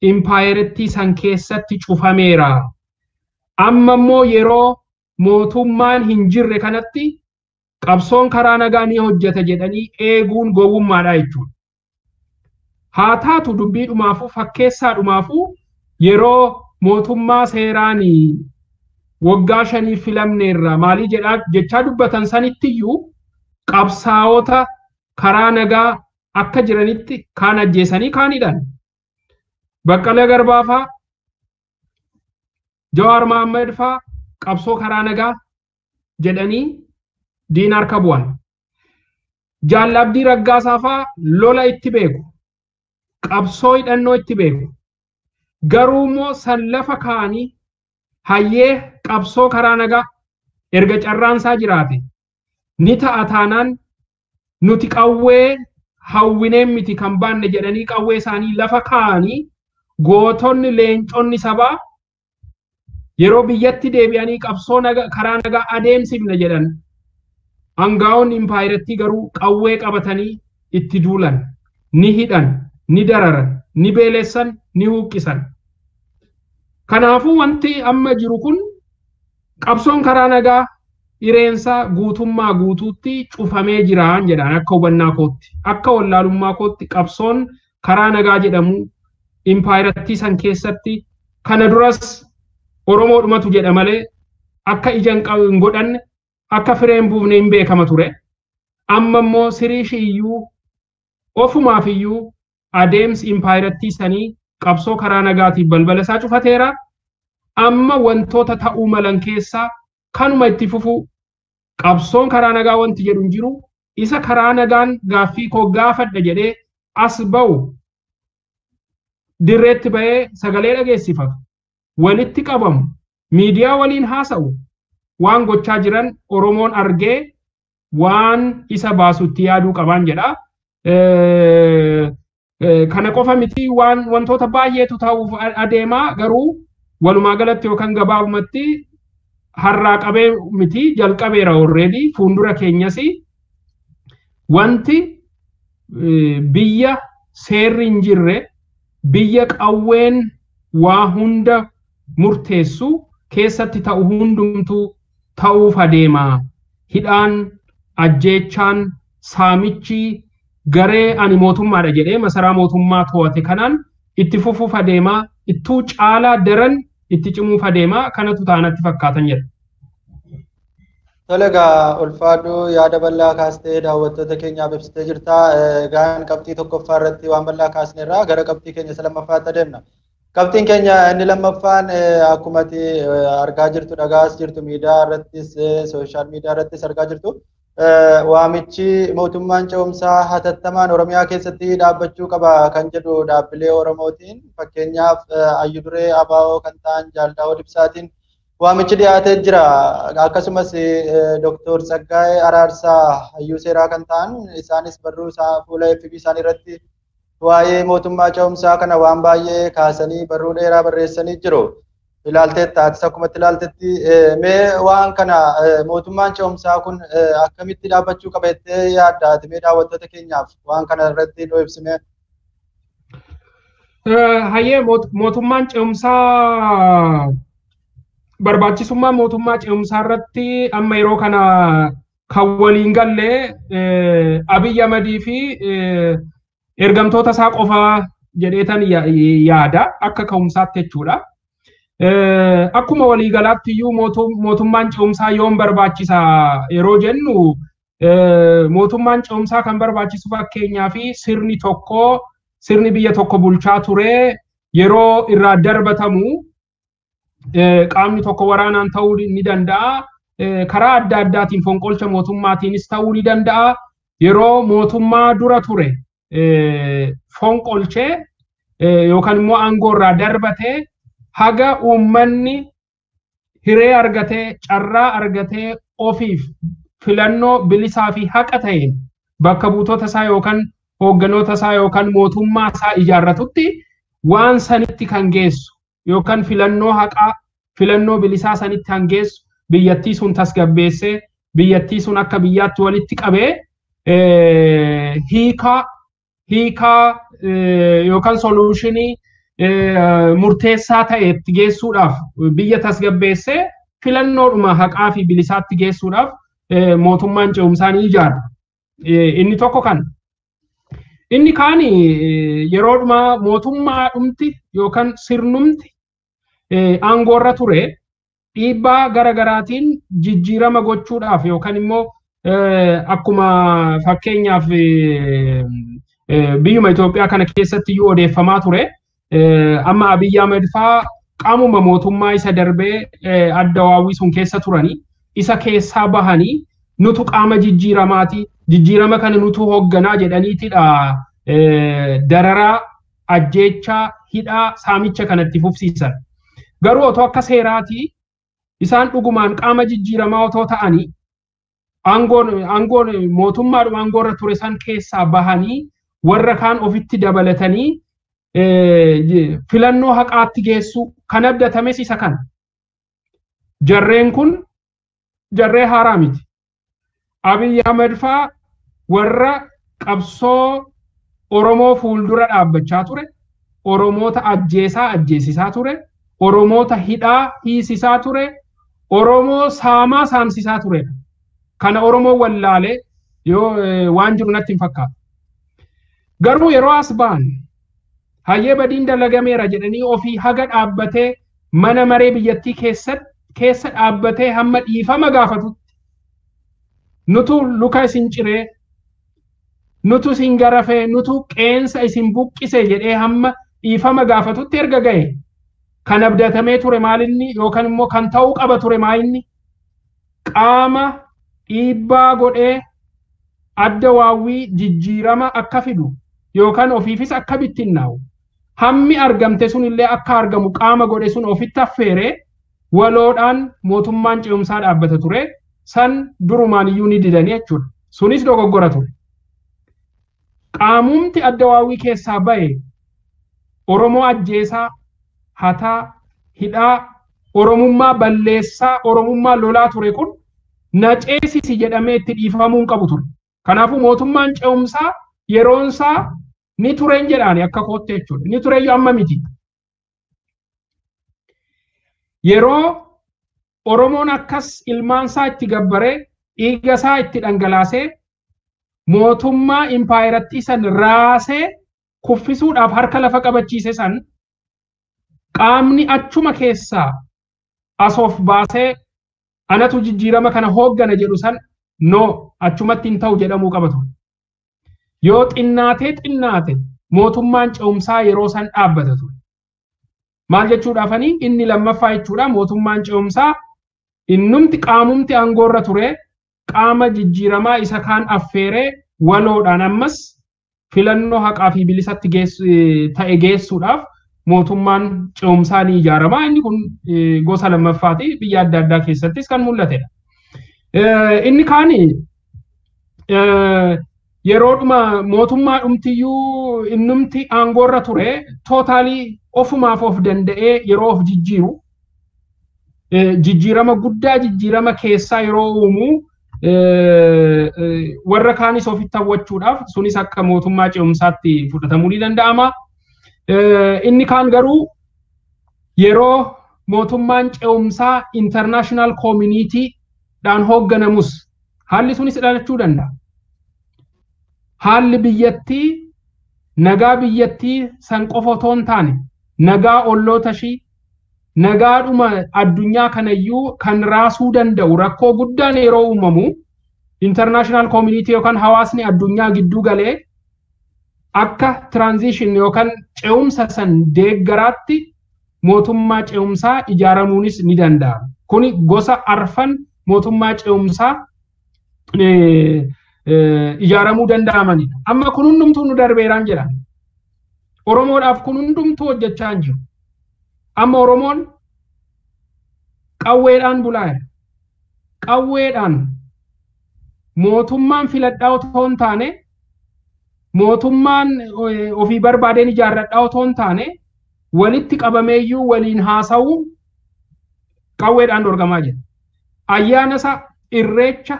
impaayerittii san keessatti cufameera. Amma immoo yeroo mootummaan hin jirre kanatti qabsoon karaa nagaa ni hojjeta jedhanii eeguun gowwummaadha jechuudha. Haa taatu dubbii dhumaafuu fakkeessaa dhumaafuu yeroo mootummaa seeraan waggaa 5 filamneerra maalii jedhaa jechaa dubbatan sanittiyyuu qabsaa'ota karaa nagaa akka jiranitti kaan ajjeesanii kaan hidhan. Baqqalaa Garbaa faa, Jawaar Mohaammed faa qabsoo karaa nagaa jedhanii diina harka bu'an. Jaal Abdii Raggaasaa faa lola itti beeku. Qabsoo hidhannoo itti beeku. Garuu immoo san lafa kaa'anii hayyee qabsoo karaa nagaa erga carraansaa jiraate ni ta'a taanaan nuti qawwee hawwineen miti kan baanne jedhanii qawwee isaanii lafa kaa'anii gootonni leenconni sabaa yeroo biyyatti deebi'anii qabsoo karaa nagaa adeemsifne jedhan hangaa'onni impaayirattii garuu qawwee qabatanii itti duulan, ni hidhan, ni dararan, ni beelessan, ni huqqisan. Kanaafuu wanti amma jiru kun qabsoon karaa nagaa hireensaa guutummaa guutuutti cufamee jira jedhaan akka hubannaa kootti. Akka wallaalummaa kootti qabsoon karaa nagaa jedhamu impaayirattii san keessatti kana duras Oromoodhumatu jedha malee akka ija hin godhanne akka firee hin buufne hin beekama ture. Amma immoo siriishi iyyuu ofumaaf iyyuu adeemsi impaayirattii sanii qabsoo karaa nagaatiif balbala isaa cufateera. Amma wantoota ta'uu malan keessaa kanuma itti fufuu qabsoon karaa nagaa wanti jedhu hin jiru. Isa karaa nagaan gaaffii koo gaafadha jedhee as ba'u dirreetti ba'ee sagalee dhageessifatu, walitti qabamu, miidiyaa waliin haasa'u, waan gochaa jiran Oromoon argee waan isa baasutti yaaduu qabaan jedha. Kana qofa miti, waan wantoota baay'eetu ta'uuf adeemaa, garuu walumaa galatti yookaan gabaabumatti har'aa qabee miti, jalqabeera already. Fuuldura keenyas wanti biyya seerri hin jirre, biyya qawween waa hunda murteessu keessatti ta'u hundumtuu ta'uuf adeema. Hidhaan, ajjeechaan, saamichi garee ani mootummaadha jedhee masaraa mootummaa to'ate kanaan itti fufuuf adeema. Ittuu caalaa daran itti cimuuf adeema. Kanatu ta'anatti fakkaatan jedha. Tole egaa, ulfaadhu, yaada bal'aa kaastee daawwattoota keenyaaf ibsitee jirta. Egaan qabxii tokkoffaa irratti waan bal'aa kaasneerra, gara qabxii keenya isa lammaffaatti adeemna. Qabxiin keenya inni lammaffaan akkuma ati argaa jirtu, dhagaas jirtu, miidiyaa irrattis, social media irrattis argaa jirtu. Waamichi mootummaan ce'umsaa hatattamaan Oromiyaa keessatti dhaabbachuu qaba kan jedhu dhaabbilee Oromootiin, fakkeenyaaf Hayyuduree ABO kan ta'an Jaal Daawud Ibsaatiin waamichi dhiyaatee jira. Akkasumas Dooktor Tsaggaayee Araarsaa hayyuu seeraa kan ta'an isaanis barruu isaa fuula FB isaanii irratti waa'ee mootummaa ce'umsaa kana waan baay'ee kaasanii barruu dheeraa barreessanii jiru. Ilaalteetta, atis akkumatti ilaaltetti, mee waan kana mootummaan ce'umsaa kun akkamitti dhaabbachuu qaba jettee yaadda ati? Mee daawwattoota keenyaaf waan kana irratti nu ibsime. Hayyee, mootummaan ce'umsaa, barbaachisummaa mootummaa ce'umsaa irratti amma yeroo kana kan waliin galle Abiy Ahmadii fi ergamtoota isaa qofaa jedheetan yaada akka ka'umsaatti jechuudha. Akkuma waliigalaatti iyyuu mootummaan ce'umsaa yoom barbaachisa yeroo jennu, mootummaan ce'umsaa kan barbaachisu fakkeenyaa fi sirni tokko, sirni biyya tokko bulchaa ture yeroo irraa darbatamu, qaamni tokko waraanaan ta'uu ni danda'a. Karaa adda addaatiin fonqolcha mootummaatiinis ta'uu ni danda'a. Yeroo mootummaa dura ture fonqolchee yookaan immoo aangoo irraa darbatee, haga uummanni hiree argatee, carraa argatee, ofiif filannoo bilisaa fi haqa ta'een bakka buutota isaa yookaan hoogganoota isaa yookaan mootummaa isaa ijaarratutti waan sanitti kan geessu, yookaan filannoo haqaa, filannoo bilisaa sanitti kan geessu, biyyattii sun tasgabbeessee, biyyattii sun akka biyyaatti walitti qabee, hiikaa yookaan solution murteessaa ta'e itti geessuudhaaf, biyya tasgabbeessee filannoodhuma haqaa fi bilisaatti geessuudhaaf mootummaan ce'umsaa ni ijaara. Inni tokko kana. Inni kaan yeroodhuma mootummaa dhumti yookaan sirnumti aangoorra ture dhiibbaa gara garaatiin jijjiirama gochuudhaaf, yookaan immoo akkuma fakkeenyaaf biyyuma Itoophiyaa kana keessatti iyyuu odeeffamaa ture, amma Abiyyi Ahmed faa qaamuma mootummaa isa darbee adda waawwii sun keessa turanii isa keessaa bahanii, nutu qaama jijjiiramaati, jijjiirama kana nutu hoogganaa jedhaniitidha dararaa, ajjeechaa, hidhaa, saamicha kanatti fufsiisan. Garuu otoo akka seeraatii isaan dhugumaan qaama jijjiiramaa otoo ta'anii, aangoon mootummaadhuma aangoorra ture san keessaa bahanii warra kaan ofitti dabalatanii filannoo haqaatti geessu kan abdatames isa kana. Jarreen kun jarree haaraa miti. Abiyyi Ahmed faa warra qabsoo Oromoo fuuldura dhaabbachaa ture, Oromoota ajjeesaa ajjeesisaa ture, Oromoota hidhaa hiisisaa ture, Oromoo saamaa saamsisaa turedha. Kana Oromoo wallaalee yoo waan jiru natti hin fakkaatu. Garuu yeroo as ba'an, hayyee badiin dalagameera jedhanii ofii haga dhaabbatee mana maree biyyattii keessa dhaabbatee hamma dhiifama gaafatutti, nutu luka isin ciree, nutu isin garafee, nutu qeensa isin buqqise jedhee hamma dhiifama gaafatutti erga ga'e, kan abdatamee ture maalinni, yookaan immoo kan ta'uu qaba ture maalinni, qaama dhiibbaa godhee adda waawwii jijjiirama akka fidu yookaan ofiifis akka bittinnaa'u, hammi argamte sun illee akka argamu qaama godhe sun ofitti affeeree waloodhaan mootummaan ce'umsaa dhaabbata ture. San durumaan iyyuu ni didanii jechuudha. Sunis dogoggora ture. Qaamumti adda waawwii keessaa ba'e Oromoo ajjeesaa, hataa, hidhaa, Oromummaa balleessaa, Oromummaa lolaa ture kun na ceesisi jedhamee itti dhiifamuu hin qabu ture. Kanaafuu mootummaan ce'umsaa yeroonsaa ni tureen jedhaani akka kootte jechuudha. Ni tureyyuu amma miti. Yeroo Oromoon akkas ilmaansaa itti gabbaree, dhiigasaa itti dhangalaasee, mootummaa impaayirattii san raasee kuffisuudhaaf harka lafa qabachiise san, qaamni achuma keessaa as of baasee anatu jijjiirama kana hooggana jedhu san, no, achumatti hin ta'u jedhamuu qaba ture. Yoo xinnaatee xinnaate mootummaan ce'umsaa yeroo san dhaabbata ture. Maal jechuudhaafanii, inni lammaffaa jechuudha, mootummaan ce'umsaa innumti qaamumti aangoorra ture qaama jijjiiramaa isa kaan affeeree waloodhaan ammas filannoo haqaa fi bilisatti ta'e geessuudhaaf mootummaan ce'umsaa ni ijaarama. Inni kun gosa lammaffaati, biyya adda addaa keessattis kan mul'atedha. Inni kaani yeroodhuma mootummaa dhumtiyyuu innumti aangoorra ture totally ofumaaf of danda'ee yeroo of jijjiiru, jijjiirama guddaa, jijjiirama keessaa yeroo uumu, warra kaanis ofitti hawwachuudhaaf sunis akka mootummaa ce'umsaatti fudhatamuu ni danda'ama. Inni kaan garuu yeroo mootummaan ce'umsaa international community dhaan hoogganamus haalli sunis dhalachuu danda'a. Haalli biyyattii, nagaa biyyattii san qofa otoo hin taane, nagaa olloota ishii Nagaadhuma addunyaa kanayyuu kan raasuu danda'u rakkoo guddaan yeroo uumamu international community yookaan hawaasni addunyaa gidduu galee akka transition yookaan ce'umsa san deeggaraatti mootummaa ce'umsaa ijaaramuunis ni danda'ama. Kuni gosa arfan mootummaa ce'umsaa ijaaramuu danda'amanidha. Amma kun hundumtuu nu darbeeraan jedha. Oromoodhaaf kun hundumtuu hojjechaa hin jiru. Amma Oromoon qawweedhaan bulaa jira. Qawweedhaan mootummaan filadhaa otoo hin taane, mootummaan ofii barbaadeen ijaarradhaa otoo hin taane, walitti qabameeyyuu waliin haasa'uu qawweedhaan dorgamaa jira. Ayyaana isaa Irreecha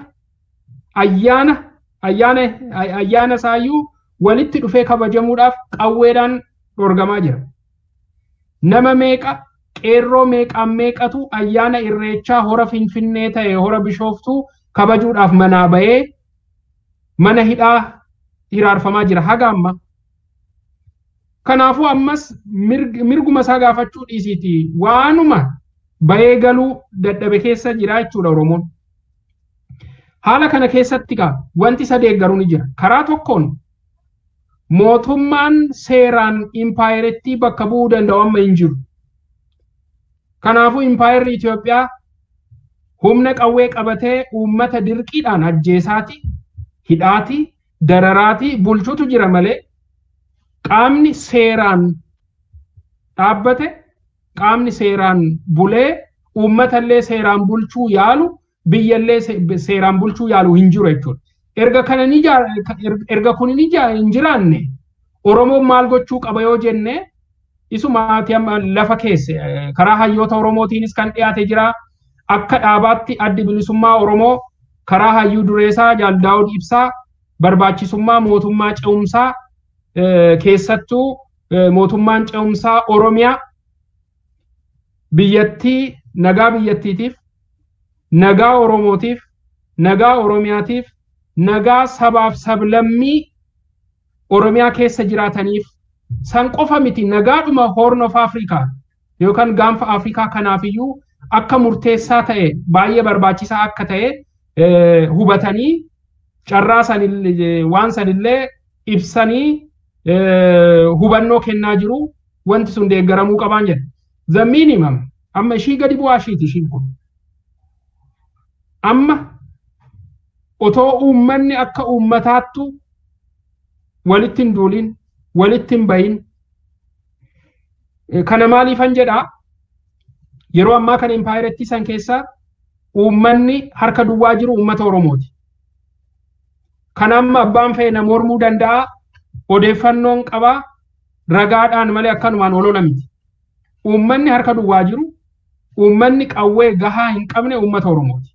ayyaana isaayyuu walitti dhufee kabajamuudhaaf qawweedhaan dorgamaa jira. Nama meeqa, qeerroo meeqaan meeqatu ayyaana Irreechaa hora Finfinnee ta'e hora Bishooftuu kabajuudhaaf manaa bahee mana hidhaa hiraarfamaa jira haga amma. Kanaafuu ammas mirguma isaa gaafachuu dhiisiiti waanuma bahee galuu dadhabe keessa jira jechuudha Oromoon. Haala kana keessatti kaa wanti isa deeggaru ni jira. Karaa tokkoon mootummaan seeraan impaayerettii bakka bu'uu danda'u amma hin jiru. Kanaafuu impaayerri Itoophiyaa humna qawwee qabatee uummata dirqiidhaan ajjeesaati, hidhaati, dararaati bulchutu jira malee qaamni seeraan dhaabbate, qaamni seeraan bulee uummatallee seeraan bulchuu yaalu, biyyallee seeraan bulchuu yaalu hin jiru jechuudha. Erga kun hin jiraanne Oromoon maal gochuu qaba yoo jenne, isumaati amma lafa keesse karaa hayyoota Oromootiinis kan dhiyaate jira. Akka dhaabaatti Addi Bilisummaa Oromoo karaa hayyuu dureessaa Jaal Daawud Ibsaa barbaachisummaa mootummaa ce'umsaa, keessattuu mootummaan ce'umsaa Oromiyaa biyyattii nagaa biyyattiitiif, nagaa Oromootiif, nagaa Oromiyaatiif, nagaa sabaaf sablammii Oromiyaa keessa jiraataniif, san qofa miti, nagaadhuma Horn of Africa yookaan gaanfa Afrikaa kanaafiyyuu akka murteessaa ta'e, baay'ee barbaachisaa akka ta'e hubatanii carraa sanillee waan sanillee ibsanii hubannoo kennaa jiru, wanti sun deeggaramuu qabaan jedha. The minimum amma ishii gadi bu'aa ishiiti ishiin kun. Amma otoo uummanni akka uummataattu walitti hin duulin, walitti hin bahin, kana maaliifan jedhaa, yeroo ammaa kana impaayerettii san keessa uummanni harka duwwaa jiru uummata Oromooti. Kana amma abbaan fe'e na mormuu danda'a, odeeffannoon qabaa, ragaadhaan malee akkanumaan olola miti. Uummanni harka duwwaa jiru, uummanni qawwee gahaa hin qabne uummata Oromooti.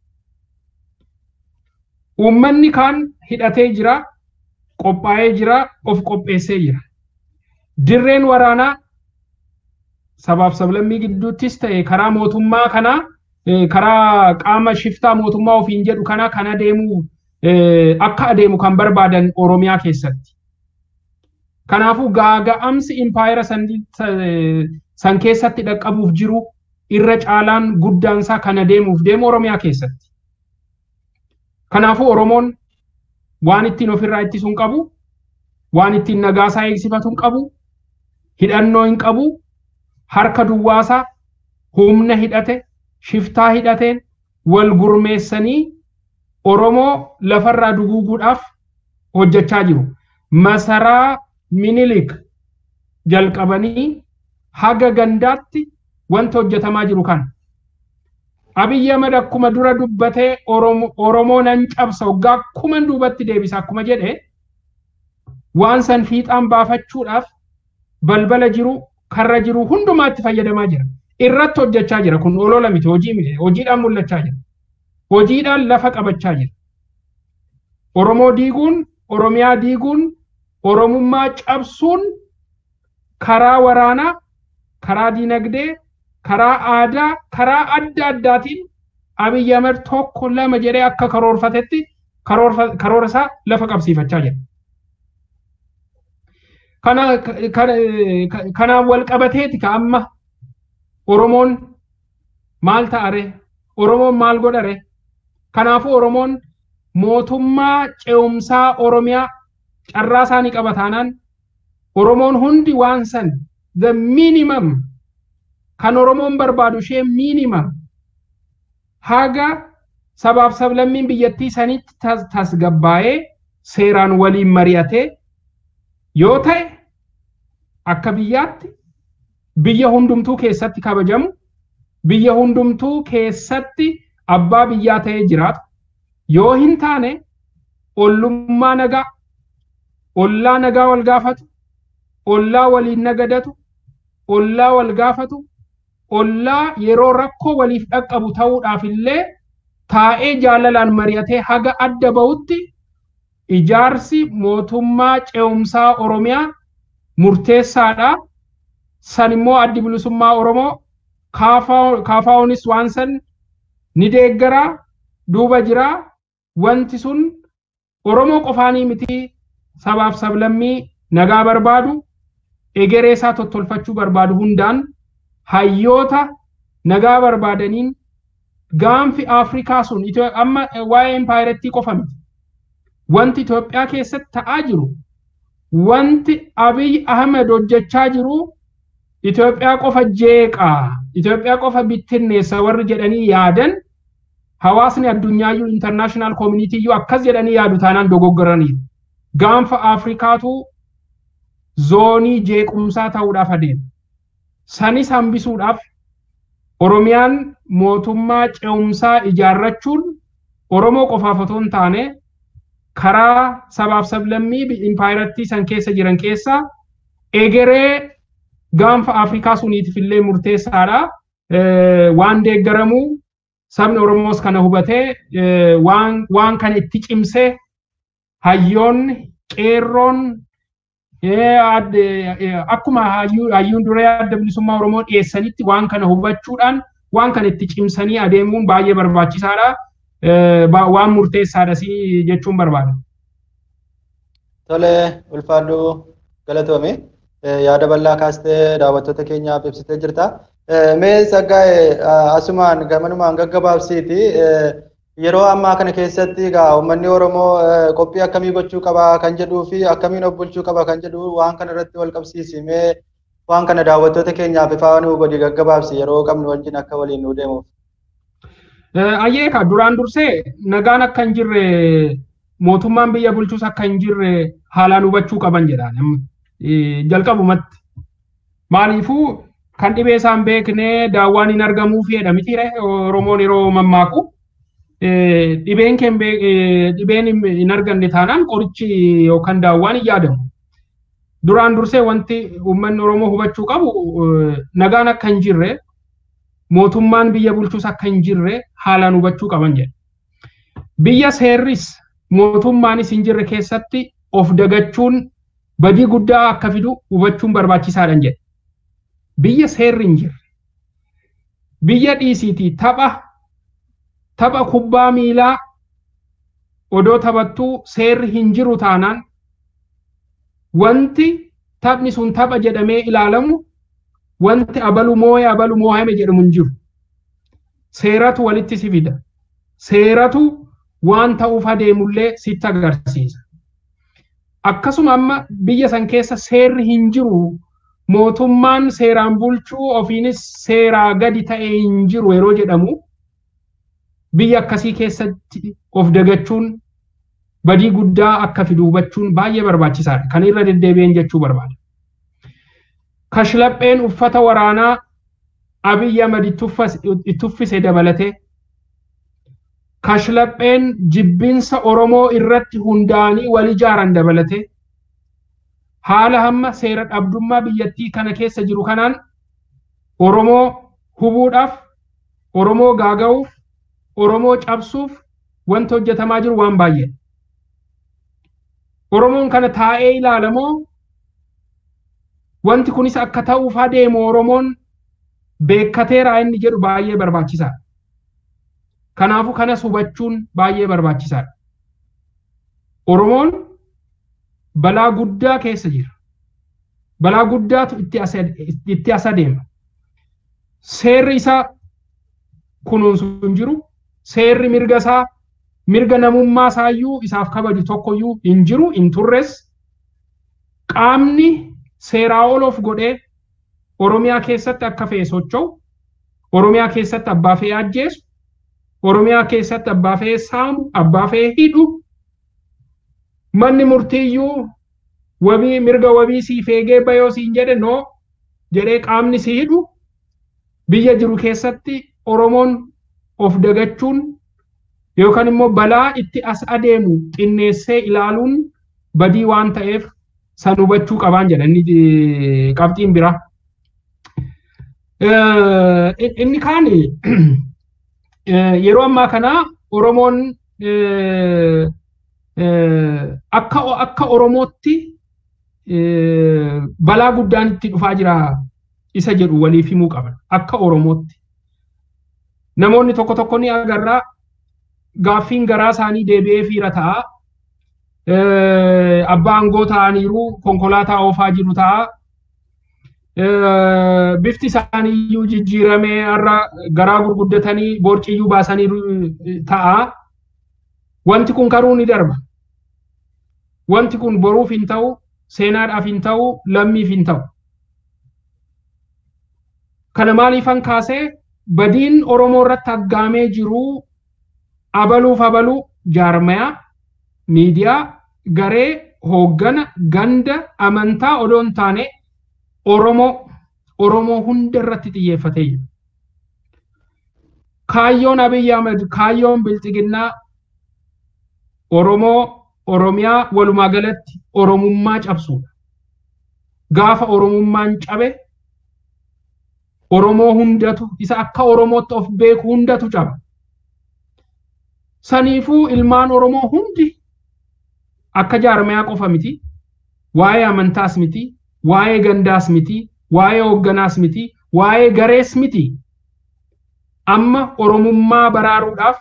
Uummanni kaan hidhatee jira, qophaa'ee jira, of qopheessee jira. Dirreen waraanaa sabaaf sablammii gidduuttis ta'e karaa mootummaa kanaa, karaa qaama shiftaa mootummaa ofiin jedhu kanaa kana deemuu akka adeemu kan barbaadan Oromiyaa keessatti. Kanaafuu gaaga'amsi impaayera san keessatti dhaqqabuuf jiru irra caalaan guddaansaa kana deemuuf deemu Oromiyaa keessatti. Kanaafuu Oromoon waan ittiin ofirraa ittisuu hin qabu, waan ittiin nagaasaa eegsifatu hin qabu, hidhannoo hin qabu, harka duwwaasaa humna hidhate, shiftaa hidhateen wal gurmeessanii Oromoo lafarraa duguuguudhaaf hojjechaa jiru. Masaraa Minilik jalqabanii haga gandaatti wanta hojjetamaa jiru kana. Abiyyi Ahmad akkuma dura dubbatee Oromoo nan cabsa, waggaa kuman duubatti deebisa akkuma jedhe, waan san fiixaan baafachuudhaaf balbala jiru, karra jiru hundumaatti fayyadamaa jira. Irratti hojjechaa jira. Kun olola miti, hojii miti, hojiidhaan mul'achaa jira. Hojiidhaan lafa qabachaa jira. Oromoo diiguun, Oromiyaa diiguun, Oromummaa cabsuun karaa waraanaa, karaa dinagdee, karaa aadaa, karaa adda addaatiin Abiyyi Ahmad tokko lama jedhee akka karoorfatetti karoora isaa lafa qabsiifachaa jira. Kanaan wal qabateeti ka amma Oromoon maal ta'are? Oromoon maal godhare? Kanaafuu Oromoon mootummaa ce'umsaa Oromiyaa carraa isaanii qaba taanaan Oromoon hundi waan san the minimum kan Oromoon barbaadu ishee minimum haga sabaaf sablammiin biyyattii sanitti tasgabbaa'ee seeraan waliin mari'atee yoo ta'e akka biyyaatti biyya hundumtuu keessatti kabajamu, biyya hundumtuu keessatti abbaa biyyaa ta'ee jiraatu. Yoo hin taane ollummaa nagaa, ollaa nagaa wal gaafatu, ollaa waliin nagadatu, ollaa wal gaafatu, ollaa yeroo rakkoo waliif dhaqqabu ta'uudhaaf illee taa'ee jaalalaan mari'atee haga adda ba'utti ijaarsi mootummaa ce'umsaa Oromiyaa murteessaadha. San immoo Addi Bilisummaa Oromoo KFOnis waan san ni deeggaraa duuba jira. Wanti sun Oromoo qofaanii miti, sabaaf sablammii nagaa barbaadu, egeree isaa tottolfachuu barbaadu hundaan hayyoota nagaa barbaadaniin gaanfi Afrikaa sun amma waa'ee impaayirettii qofa miti. Wanti Itoophiyaa keessatti ta'aa jiru, wanti Abiy Ahmed hojjechaa jiru Itoophiyaa qofa jeeqaa, Itoophiyaa qofa bittinneessa warri jedhanii yaadan hawaasni addunyaayyuu international community akkas jedhanii yaadu taanaan dogoggoraniiru. Gaanfa Afrikaatu zoonii jeequmsaa ta'uudhaaf adeema. Sanis hambisuudhaaf Oromiyaan mootummaa ce'umsaa ijaarrachuun Oromoo qofaaf otoo hin taane karaa sabaaf sablammii impaayirattii san keessa jiran keessaa egeree gaanfa Afrikaa suniitiif illee murteessaadha. Waan deeggaramuu sabni Oromoos kana hubatee waan kana itti cimsee hayyoonni qeerroon akkuma hayyuun duree Adda Bilisummaa Oromoo dhiyeessanitti waan kana hubachuudhaan waan kana itti cimsanii adeemuun baay'ee barbaachisaadha. Waan murteessaadha jechuun barbaada. Tole, ulfaadhu, galatoome. Yaada bal'aa kaastee daawwattoota keenyaaf ibsitee jirta. Mee Tsaggaa'ee, asumaan gamanumaan gaggabaabsiiti. Yeroo ammaa kana keessatti egaa uummanni Oromoo qophii akkamii gochuu qaba kan jedhuu fi akkamiin of bulchuu qaba kan jedhu waan kana irratti wal qabsiisi. Mee waan kana daawwattoota keenyaaf ifaa nuu godhi, gaggabaabsi, yeroo qabnu wajjin akka waliin nuu deemuuf. Ayyeeka, duraan dursee nagaan akka hin jirre, mootummaan biyya bulchus akka hin jirre haalaan hubachuu qaban jedhaan jalqabumatti. Maaliifuu kan dhibee isaan beeknee daawwaan hin argamuuf jedha miti Oromoon yeroo mammaaku. Dhibeen dhibeen hin arganne taanaan qorichi yookaan daawwaan hin yaadamu. Duraan dursee wanti uummanni Oromoo hubachuu qabu nagaan akka hin jirre, mootummaan biyya bulchus akka hin jirre haalaan hubachuu qaban jedha. Biyya seerris mootummaanis hin jirre keessatti of dagachuun badii guddaa akka fidu hubachuun barbaachisaadha jedha. Biyya seerri hin jirre, biyya dhiisiitii tapha kubbaa miilaa odoo taphattuu seerri hin jiru taanaan wanti taphni sun tapha jedhamee ilaalamu, wanti abalu moo'e abalu moo'ame jedhamu hin jiru. Seeratu walitti si fida. Seeratu waan ta'uuf adeemullee sitti agarsiisa. Akkasuma amma biyya san keessa seerri hin jiru, mootummaan seeraan bulchuu ofiinis seeraa gadi ta'e hin jiru yeroo jedhamu, biyya akkasii keessatti of dagachuun badii guddaa akka fidu hubachuun baay'ee barbaachisaadha. Kan irra deddeebi'een jechuu barbaada. Kashlapheen uffata waraanaa Abiy Ahmed itti uffise dabalatee, kashlapheen jibbinsa Oromoo irratti hundaa'anii wal ijaaran dabalatee, haala hamma seera dhabdummaa biyyattii kana keessa jiru kanaan Oromoo hubuudhaaf, Oromoo gaaga'uuf, Oromoo cabsuuf wanti hojjetamaa jiru waan baay'ee. Oromoon kana taa'ee ilaalamoo, wanti kunis akka ta'uuf adeemu Oromoon beekkateera inni jedhu baay'ee barbaachisaadha. Kanaafuu kanas hubachuun baay'ee barbaachisaadha. Oromoon balaa guddaa keessa jira. Balaa guddaatu itti as adeema. Seerri isaa kunuunsu hin jiru. Seerri mirga isaa, mirga namummaa isaayyuu isaaf kabaju tokkoyyuu hin jiru, hin turres. Qaamni seeraa ol of godhee Oromiyaa keessatti akka fe'e socho'u, Oromiyaa keessatti abbaa fe'e ajjeesu, Oromiyaa keessatti abbaa fe'e saamu, abbaa fe'e hidhu, manni murtiiyyuu wabii mirga wabii siif eegee bayoo siin jedhe noo jedhee qaamni si hidhu biyya jiru keessatti Oromoon of dagachuun yookaan immoo balaa itti as adeemu xinneessee ilaaluun badii waan ta'eef san hubachuu qabaan jedha inni qabxiin biraa. Inni kaan yeroo ammaa kana Oromoon akka Oromootti balaa guddaan itti dhufaa jira isa jedhu waliif himuu qaban akka Oromootti. Namoonni tokko tokko ni agarraa gaaffiin garaa isaanii deebi'ee fiira ta'a. Abbaa aangoo ta'aniiru konkolaataa oofaa jiru ta'a. Bifti isaaniiyyuu jijjiiramee har'a garaa gurguddatanii borciyyuu baasanii ta'a. Wanti kun karuu ni darba. Wanti kun boruuf hin ta'u, seenaadhaaf hin ta'u, lammiif hin ta'u. Kana maaliifan kaasee badiin Oromoo irratti aggaamee jiru abaluuf abaluu jaarmayaa, miidiyaa, garee, hooggana, ganda, amantaa odoo hin taane Oromoo hunda irratti xiyyeeffatee jira. Kaayyoon Abiyyi Ahmed, kaayyoon Bilxiginnaa Oromoo, Oromiyaa walumaa galatti Oromummaa cabsuudha. Gaafa Oromummaan cabe Oromoo hundatu isa akka Oromootti of beeku hundatu caba. Saniifuu ilmaan Oromoo hundi akka jaarmayaa qofa miti, waa'ee amantaas miti, waa'ee gandaas miti, waa'ee hoogganaas miti, waa'ee garees miti. Amma Oromummaa baraaruudhaaf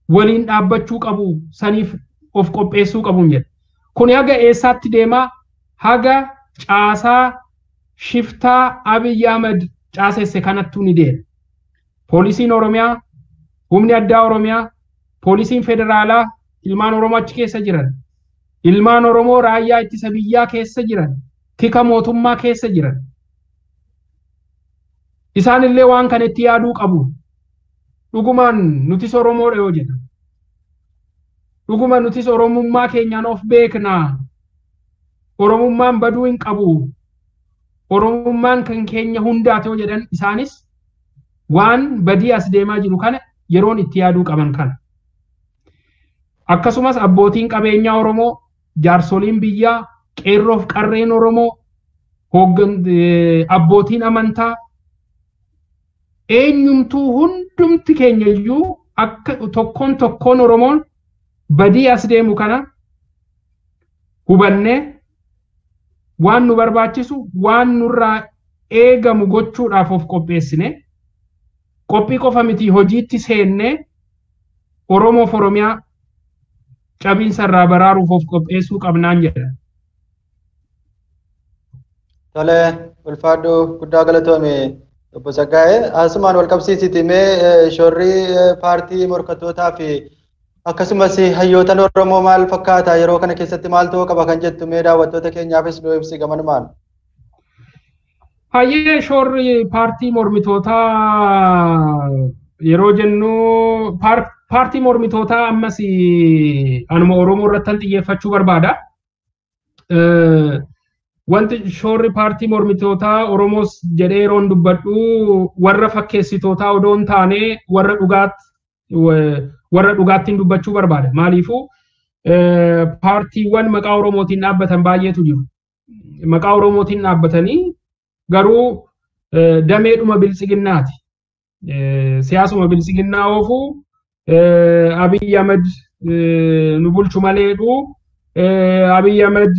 waliin dhaabbachuu qabu, saniif of qopheessuu qabu jedha. Kuni haga eessaatti deemaa? Haga caasaa shiftaa Abiyyi Ahmed caasesse kanattuu ni deema. Poolisiin Oromiyaa, humni addaa Oromiyaa, poolisiin federaalaa ilmaan Oromoo achi keessa jiran, ilmaan Oromoo raayyaa ittisa biyyaa keessa jiran, tika mootummaa keessa jiran. Isaan illee waan kana itti yaaduu qabu. Dhugumaan nutis Oromoodha yoo jedhan. Dhuguma nutis Oromummaa keenyaan of beeknaa. Oromummaan baduu hin qabu. Oromummaan kan keenya hundaati yoo jedhan isaanis waan badii as deemaa jiru kana yeroon itti yaaduu qaban kana. Akkasumas abbootiin qabeenyaa Oromoo, jaarsoliin biyyaa, qeerroof qarreen Oromoo, abbootiin amantaa eenyumtuu hundumti keenya iyyuu akka tokkoon tokkoon Oromoon badii as deemu kana hubannee waan nu barbaachisu waan nurraa eegamu gochuudhaaf of qopheessine qophii qofa miti hojiitti seennee Oromoof Oromiyaa cabiinsa irraa baraaruuf of qopheessuu qabnaan jedha. Tole, ulfaadhu guddaa galatoome obbo Tsaggaayee. Asumaan wal qabsiisiti mee shorri paartii morkattootaa fi akkasumas hayyootan Oromoo maal fakkaata yeroo kana keessatti maal ta'uu qaba kan jettu mee daawwattoota keenyaafis nu ibsi gamanumaan. Hayyee shorri paartii mormitootaa yeroo jennu paartii mormitootaa ammas anuma Oromoo irratti xiyyeeffachuu barbaada. Wanti shorri paartii mormitootaa Oromoos jedhee yeroon dubbadhu warra fakkeessitootaa odoo hin taane warra dhugaattiin dubbachuu barbaada. Maaliifuu paartiiwwan maqaa Oromootiin dhaabbatan baay'eetu jiru. Maqaa Oromootiin dhaabbatanii garuu dameedhuma biltsiginnaati. Siyaasuma biltsiginnaa oofuu Abiyyi Ahmed nu bulchu maleedhu Abiyyi Ahmed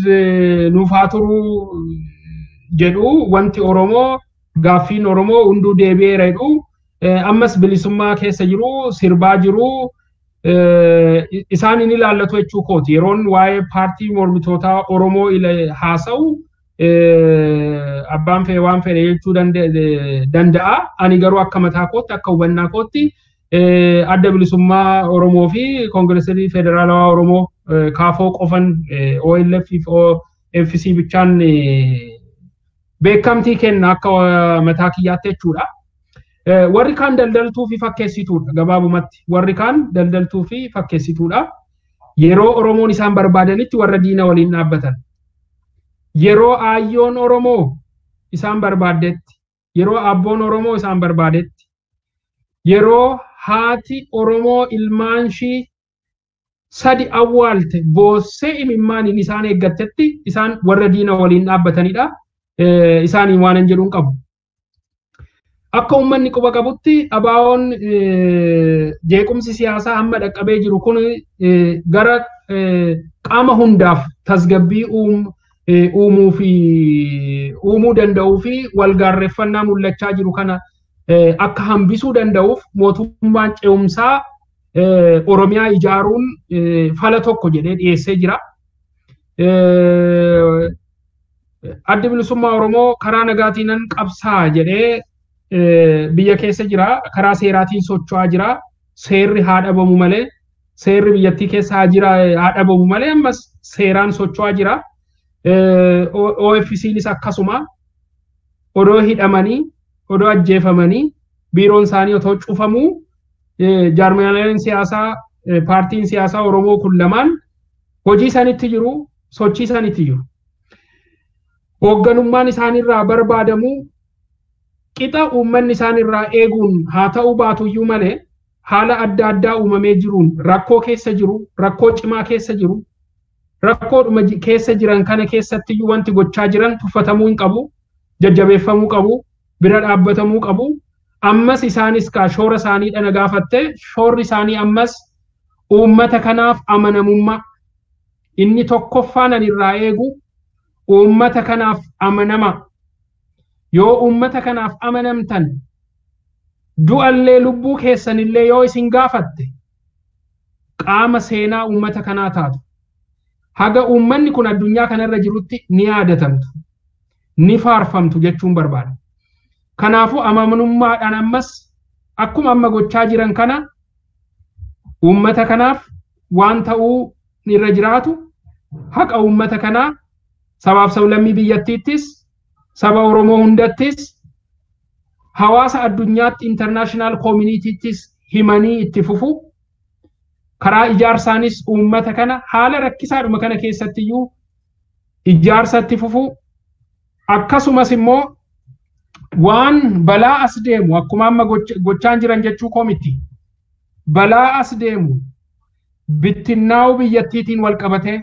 nuuf haa turu jedhu wanti Oromoo gaaffiin Oromoo hunduu deebi'eera jedhu ammas bilisummaa keessa jiru sirbaa jiru isaan hin ilaallatu jechuu kooti. Yeroon waa'ee paartii mormitootaa Oromoo haasa'u Abbaan fedhe waan fedhe jechuu danda'a. Ani garuu akka mataa kootti, akka hubannaa kootti, Adda Bilisummaa Oromoo fi Koongireesii Federaalawaa Oromoo, KFO qofan, OLF fi OFC bichaan beekamtii kenna akka mataa kiyyaatti jechuudha. Warri kaan daldaltuu fi fakkeessituudha gabaabumatti. Warri kaan daldaltuu fi fakkeessituudha. Yeroo Oromoon isaan barbaadanitti warra diina waliin dhaabbatan. Yeroo aayyoon Oromoo isaan barbaaddetti, yeroo abboon Oromoo isaan barbaadetti, yeroo haati Oromoo ilmaan ishii sadi awwaalte boossee imimmaaniin isaan eeggattetti isaan warra diina waliin dhaabbatanidha. Isaaniin waan hin jedhuun qabu. Akka uummanni quba qabutti, ABO'n jeequmsi siyaasaa hamma dhaqqabee jiru kun gara qaama hundaaf tasgabbii uumuu fi uumuu danda'uu fi walgaarreeffannaa mul'achaa jiru kana akka hambisuu danda'uuf mootummaan ce'umsaa Oromiyaa ijaaruun fala tokko jedhee dhiyeessee jira. Addi Bilisummaa Oromoo karaa nagaatiin qabsaa jedhee biyya keessa jira. Karaa seeraatiin socho'aa jira. Seerri haa dhabamu malee, seerri biyyattii keessa haa jira haa dhabamu malee, ammas seeraan socho'aa jira. OFCnis akkasuma odoo hidhamanii, odoo ajjeefamanii, biiroon isaanii otoo cufamuu, jaarmiyaaleen siyaasaa, paartiin siyaasaa Oromoo kun lamaan hojii isaanitti jiru, sochii isaanitti jiru. Hoogganummaan isaanirraa barbaadamu qixa uummanni isaanirraa eeguun haa ta'uu baatuyyuu malee, haala adda addaa uumamee jiruun rakkoo keessa jiru, rakkoo cimaa keessa jiru, rakkoodhuma keessa jiran kana keessattiyyuu wanti gochaa jiran tuffatamuu hin qabu, jajjabeeffamuu qabu, bira dhaabbatamuu qabu. Ammas isaanis kaa shoora isaanii dhana gaafatte, shoorri isaanii ammas uummata kanaaf amanamummaa. Inni tokkoffaan ani irraa eegu uummata kanaaf amanama. Yoo uummata kanaaf amanamtan, du'allee lubbuu keessanillee yoo isin gaafatte, qaama seenaa uummata kanaa taatu. Haga uummanni kun addunyaa kanarra jirutti ni yaadatamtu, ni faarfamtu jechuun barbaada. Kanaafuu amanamummaadhaan ammas akkuma amma gochaa jiran kana uummata kanaaf waan ta'uu irra jiraatu, haqa uummata kanaa sabaaf sablammii biyyattiittis, saba Oromoo hundattis, hawaasa addunyaatti, international communityttis himanii itti fufu. Karaa ijaarsaanis uummata kana haala rakkisaadhuma kana keessattiyyuu ijaarsa itti fufu. Akkasumas immoo waan balaa as deemu, akkuma amma gochaan jiran jechuu koo miti, balaa as deemu bittinnaa'uu biyyattiitiin wal qabatee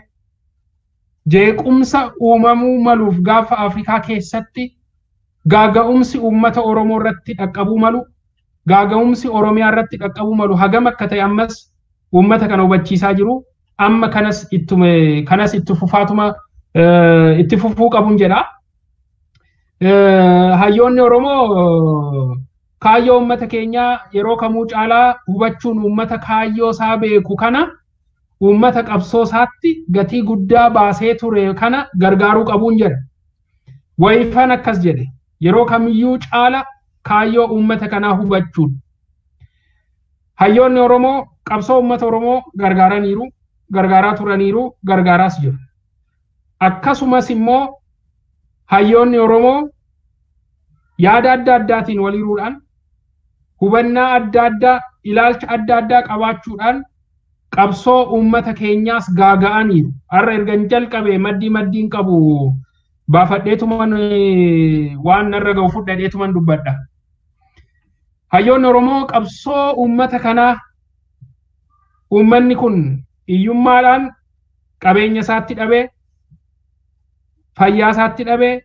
jeequmsa uumamuu maluuf, gaafa Afrikaa keessatti gaaga'umsi uummata Oromoo irratti dhaqqabuu malu, gaaga'umsi Oromiyaa irratti dhaqqabuu malu hagam akka ta'e ammas uummata kana hubachiisaa jiru. Amma kanas ittuma kanas itti fufaatuma itti fufuu qabuun jedha. Hayyoonni Oromoo kaayyoo uummata keenyaa yeroo kamuu caalaa hubachuun uummata kaayyoo isaa beeku kana, uummata qabsoo isaatti gatii guddaa baasee ture kana gargaaruu qabuun jedha. Wayifan akkas jedhe, yeroo kamiyyuu caala kaayyoo uummata kanaa hubachuun. Hayyoonni Oromoo qabsoo uummata Oromoo gargaaraniiru, gargaaraa turaniiru, gargaaraas jiru. Akkasumas immoo hayyoonni Oromoo yaada adda addaatiin waliiruudhaan, hubannaa adda addaa, ilaalcha adda addaa qabaachuudhaan qabsoo uummata keenyaas gaaga'aniiru. Har'a ergan jalqabe maddii maddiin qabu baafadheetuman waan narra ga'u fudhadheetuman dubbadha. Hayyoonni Oromoo qabsoo uummata kanaa, uummanni kun hiyyummaadhaan qabeenya isaatti dhabee, fayyaa isaatti dhabee,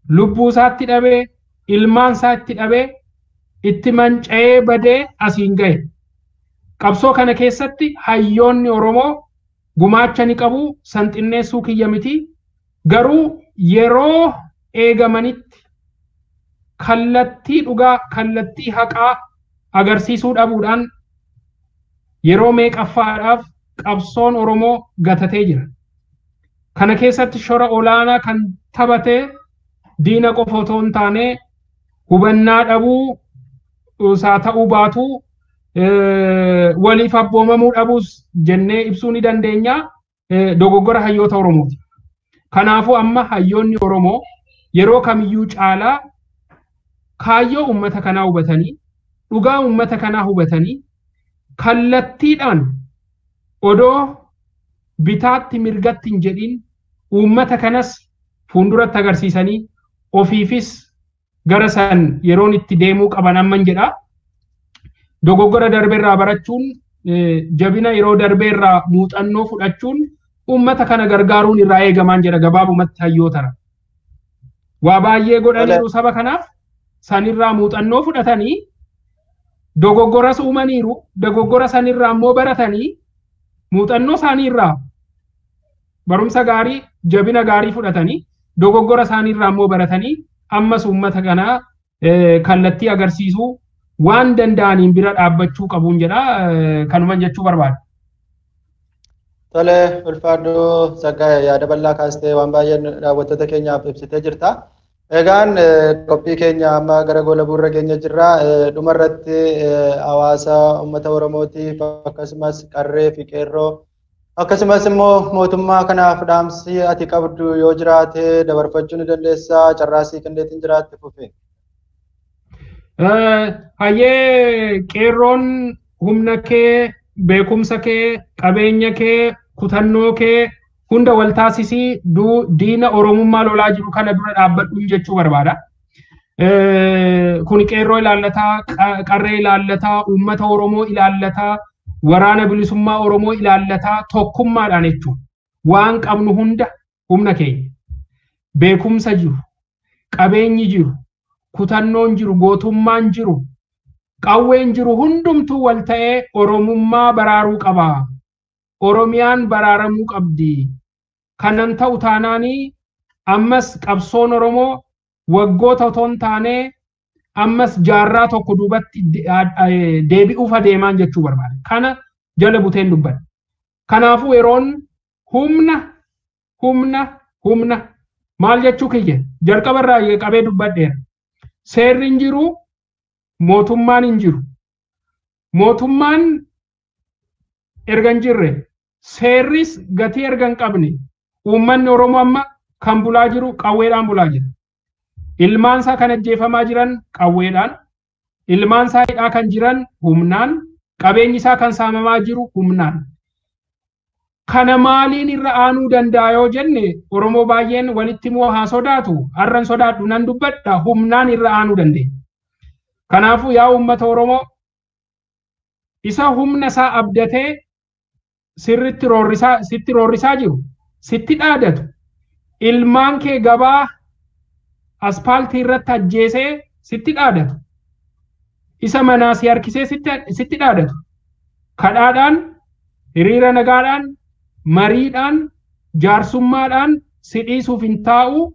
lubbuu isaatti dhabee, ilmaan isaatti dhabee, itti manca'ee badee asiin gahe. Qabsoo kana keessatti hayyoonni Oromoo gumaacha ni qabu, san xinneessuu kiyya miti. Garuu yeroo eegamanitti kallattii dhugaa, kallattii haqaa agarsiisuu dhabuudhaan yeroo meeqaffaadhaaf qabsoon Oromoo gatatee jira. Kana keessatti shora olaanaa kan taphate diina qofa otoo hin taane hubannaa dhabuu isaa ta'uu baatu waliif abboomamuu dhabuus jennee ibsuu ni dandeenya. Dogoggora hayyoota Oromooti. Kanaafuu amma hayyoonni Oromoo yeroo kamiyyuu caalaa kaayyoo uummata kanaa hubatanii, dhugaa uummata kanaa hubatanii, kallattiidhaan odoo bitaatti mirgatti hin jedhin uummata kanas fuulduratti agarsiisanii ofiifis gara san yeroon itti deemuu qaban amman jedha. Dogoggora darbeerraa barachuun, jabina yeroo darbeerraa muuxannoo fudhachuun uummata kana gargaaruun irraa eegamaan jedha gabaabumatti hayyootara. Waa baay'ee godhaniiru saba kanaaf, sanirraa muuxannoo fudhatanii dogoggoras uumaniiru, dogoggora sanirraa immoo baratanii muuxannoo isaaniirraa barumsa gaarii, jabina gaarii fudhatanii dogoggora isaaniirraa immoo baratanii ammas uummata kanaa kallattii agarsiisuu waan danda'aniin bira dhaabbachuu qabuun jedha. Kanuman jechuu barbaada. Tole, ulfaadhoo Tsaggaayee, yaada bal'aa kaastee waan baay'ee daawwattoota keenyaaf ibsitee jirta. Egaan qophii keenya amma gara goolabuurra keenya jirra. Dhumarratti hawaasa uummata Oromootiif akkasumas qarree fi qeerroo akkasumas immoo mootummaa kanaaf dhaamsi ati qabdu yoo jiraate dabarfachuu ni dandeessa. Carraasii kenneetiin jiraatte fufe. Hayyee, qeerroon humna kee, beekumsa kee, qabeenya kee, kutannoo kee hunda wal taasisii diina Oromummaa lolaa jiru kana dura dhaabbadhuun jechuu barbaada. Kun qeerroo ilaallataa, qarree ilaallataa, uummata Oromoo ilaallataa, waraana bilisummaa Oromoo ilaallataa, tokkummaadhaan jechuudha. Waan qabnu hunda, humna keenya, beekumsa jiru, qabeenyi jiru, kutannoon jiru, gootummaan jiru, qawween jiru hundumtuu wal ta'ee Oromummaa baraaruu qaba. Oromiyaan baraaramuu qabdi. Kanan ta'u taanaanii ammas qabsoon Oromoo waggoota otoo hin taane ammas jaarraa tokko duubatti deebi'uuf adeemaan jechuu barbaada. Kana jala buteen dubbadha. Kanaafuu yeroon humna humna humna maal jechuu kiyya jalqabarraa qabee dubbadheera. Seerri hin jiru, mootummaan hin jiru. Mootummaan erga hin jirre, seerris gatii erga hin qabne, uummanni Oromoo amma kan bulaa jiru qawweedhaan bulaa jira. Ilmaan isaa kan ajjeefamaa jiran qawweedhaan, ilmaan isaa hidhaa kan jiran humnaan, qabeenyi isaa kan saamamaa jiru humnaan. Kana maaliin irra aanuu danda'a yoo jenne, Oromoo baay'een walitti immoo haa sodaatu, har'an sodaadhu nan dubbadha, humnaan irra aanuu dandeenya. Kanaafuu yaa uummata Oromoo, isa humna isaa abdatee sirritti roorrisaa, sitti roorrisaa jiru, sitti dhaadatu, ilmaan kee gabaa aspaaltii irratti ajjeesee sitti dhaadatu, isa manaa si harkisee sitti dhaadatu, kadhaadhaan, hiriira nagaadhaan, mariidhaan, jaarsummaadhaan si dhiisuuf hin taa'u,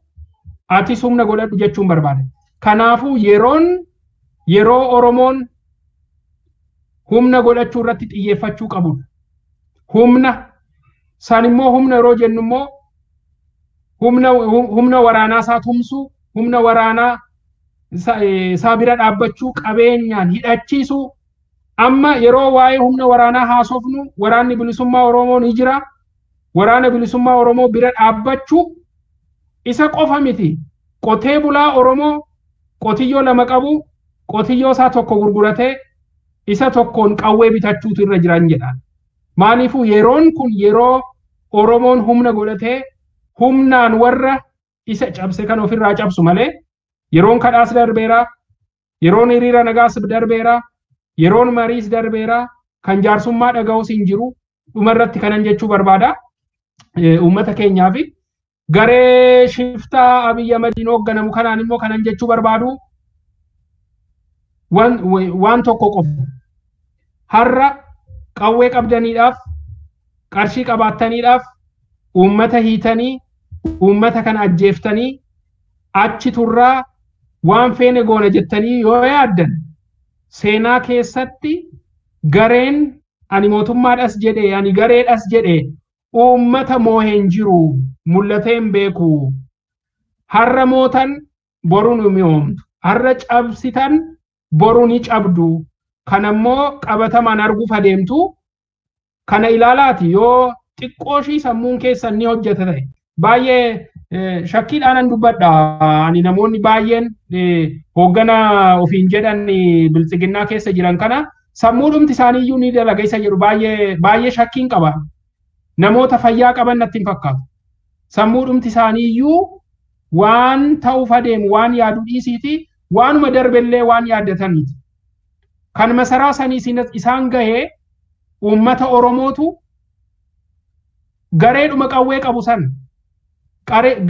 atis humna godhadhu jechuun barbaada. Kanaafuu yeroon yeroo Oromoon humna godhachuu irratti xiyyeeffachuu qabudha. Humna san immoo humna yeroo jennu immoo humna waraanaa isaa tumsuu, humna waraanaa isaa bira dhaabbachuu, qabeenyaan hidhachiisuu. Amma yeroo waa'ee humna waraanaa haasofnu waraanni bilisummaa Oromoo ni jira. Waraana bilisummaa Oromoo bira dhaabbachuu isa qofa miti. Qotee bulaa Oromoo qotiyyoo lama qabu, qotiyyoo isaa tokko gurguratee isa tokkoon qawwee bitachuutu irra jiran jedha. Maaliifuu yeroon kun yeroo Oromoon humna godhatee humnaan warra isa cabse kan ofirraa cabsu malee yeroon kadhaas darbeera, yeroon hiriira nagaas darbeera, yeroon mariis darbeera, kan jaarsummaa dhaga'us hin jiru. Dhumarratti kanan jechuu barbaada. Uummata keenyaa fi garee shiftaa Abiyyi Ahmediin hoogganamu kanaan immoo kanan jechuu barbaadu waan tokko qofa. Har'a qawwee qabdaniidhaaf, qarshii qabaattaniidhaaf uummata hiitanii, uummata kana ajjeeftanii achi turraa waan feene goona jettanii yoo yaaddan, seenaa keessatti gareen ani mootummaadhas jedhe, ani gareedhas jedhe, Uummata moo'ee hin jiru, mul'atee hin beeku. Har'a mootan boru ni mi'oomtu. Har'a cabsitan boru ni cabdu. Kanammoo qabatamaan arguuf adeemtu. Kana ilaalaati yoo xiqqoo ishii sammuun keessan ni hojjeta ta'e. Baay'ee shakkiidhaanan dubbadha. Ani namoonni baay'een hooggana ofiin jedhan biltsiginnaa keessa jiran kana sammuudhumti isaaniiyyuu ni dalaga isa jedhu baay'ee baay'ee shakkiin qaba. Namoota fayyaa qaban natti hin fakkaatu. Sammuudhumti isaaniiyyuu waan ta'uuf adeemu waan yaadu dhiisiiti waanuma darbellee waan yaaddatan miti. Kan masaraa sanii isaan gahee uummata Oromootu gareedhuma qawwee qabu san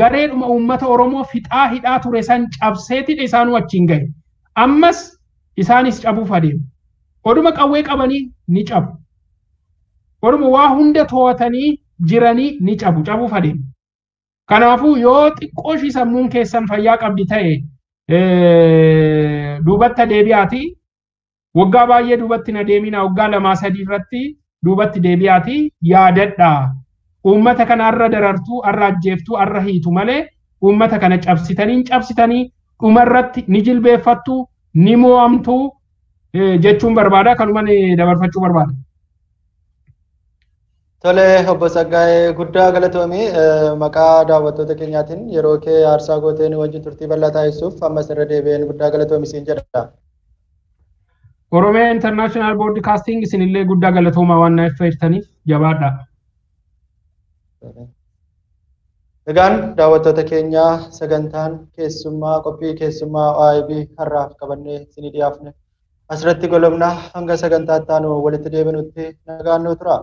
gareedhuma uummata Oromoo fixaa hidhaa ture san cabseetidha isaanuu achiin gahe. Ammas isaanis cabuuf adeemu. Oduma qawwee qabanii ni cabu. Oduma waa hunda to'atanii jiranii ni cabu, cabuuf adeemu. Kanaafuu yoo xiqqoo ishii sammuun keessan fayyaa qabdi ta'e duubatti deebi'aati. Waggaa baay'ee duubatti na deemina, waggaa 2-3 irratti duubatti deebi'aati yaadadha. Uummata kana har'a darartuu, har'a ajjeeftuu, har'a hiitu malee uummata kana cabsitanii cabsitanii dhumarratti ni jilbeeffattu, ni mo'amtu jechuun barbaada. Kanuma dabarfachuu barbaada. Tole, obbo Tsaggaayee, guddaa galatoomii. Maqaa daawwattoota keenyaatiin yeroo kee aarsaa gootee nu wajjin turtii bal'aa taasisuuf ammas irra deebi'een guddaa galatoomi siin jedha. Oromiyaa International Broadcasting isinillee guddaa galatoomaa waan naaf fayyadtaniif, jabaadha. Egaan daawwattoota keenya, sagantaan keessummaa qophii keessummaa OIB har'aaf qabannee isinii dhiyaafne asirratti golobna. Hanga sagantaa itti aanu walitti deebinutti nagaan nu tura.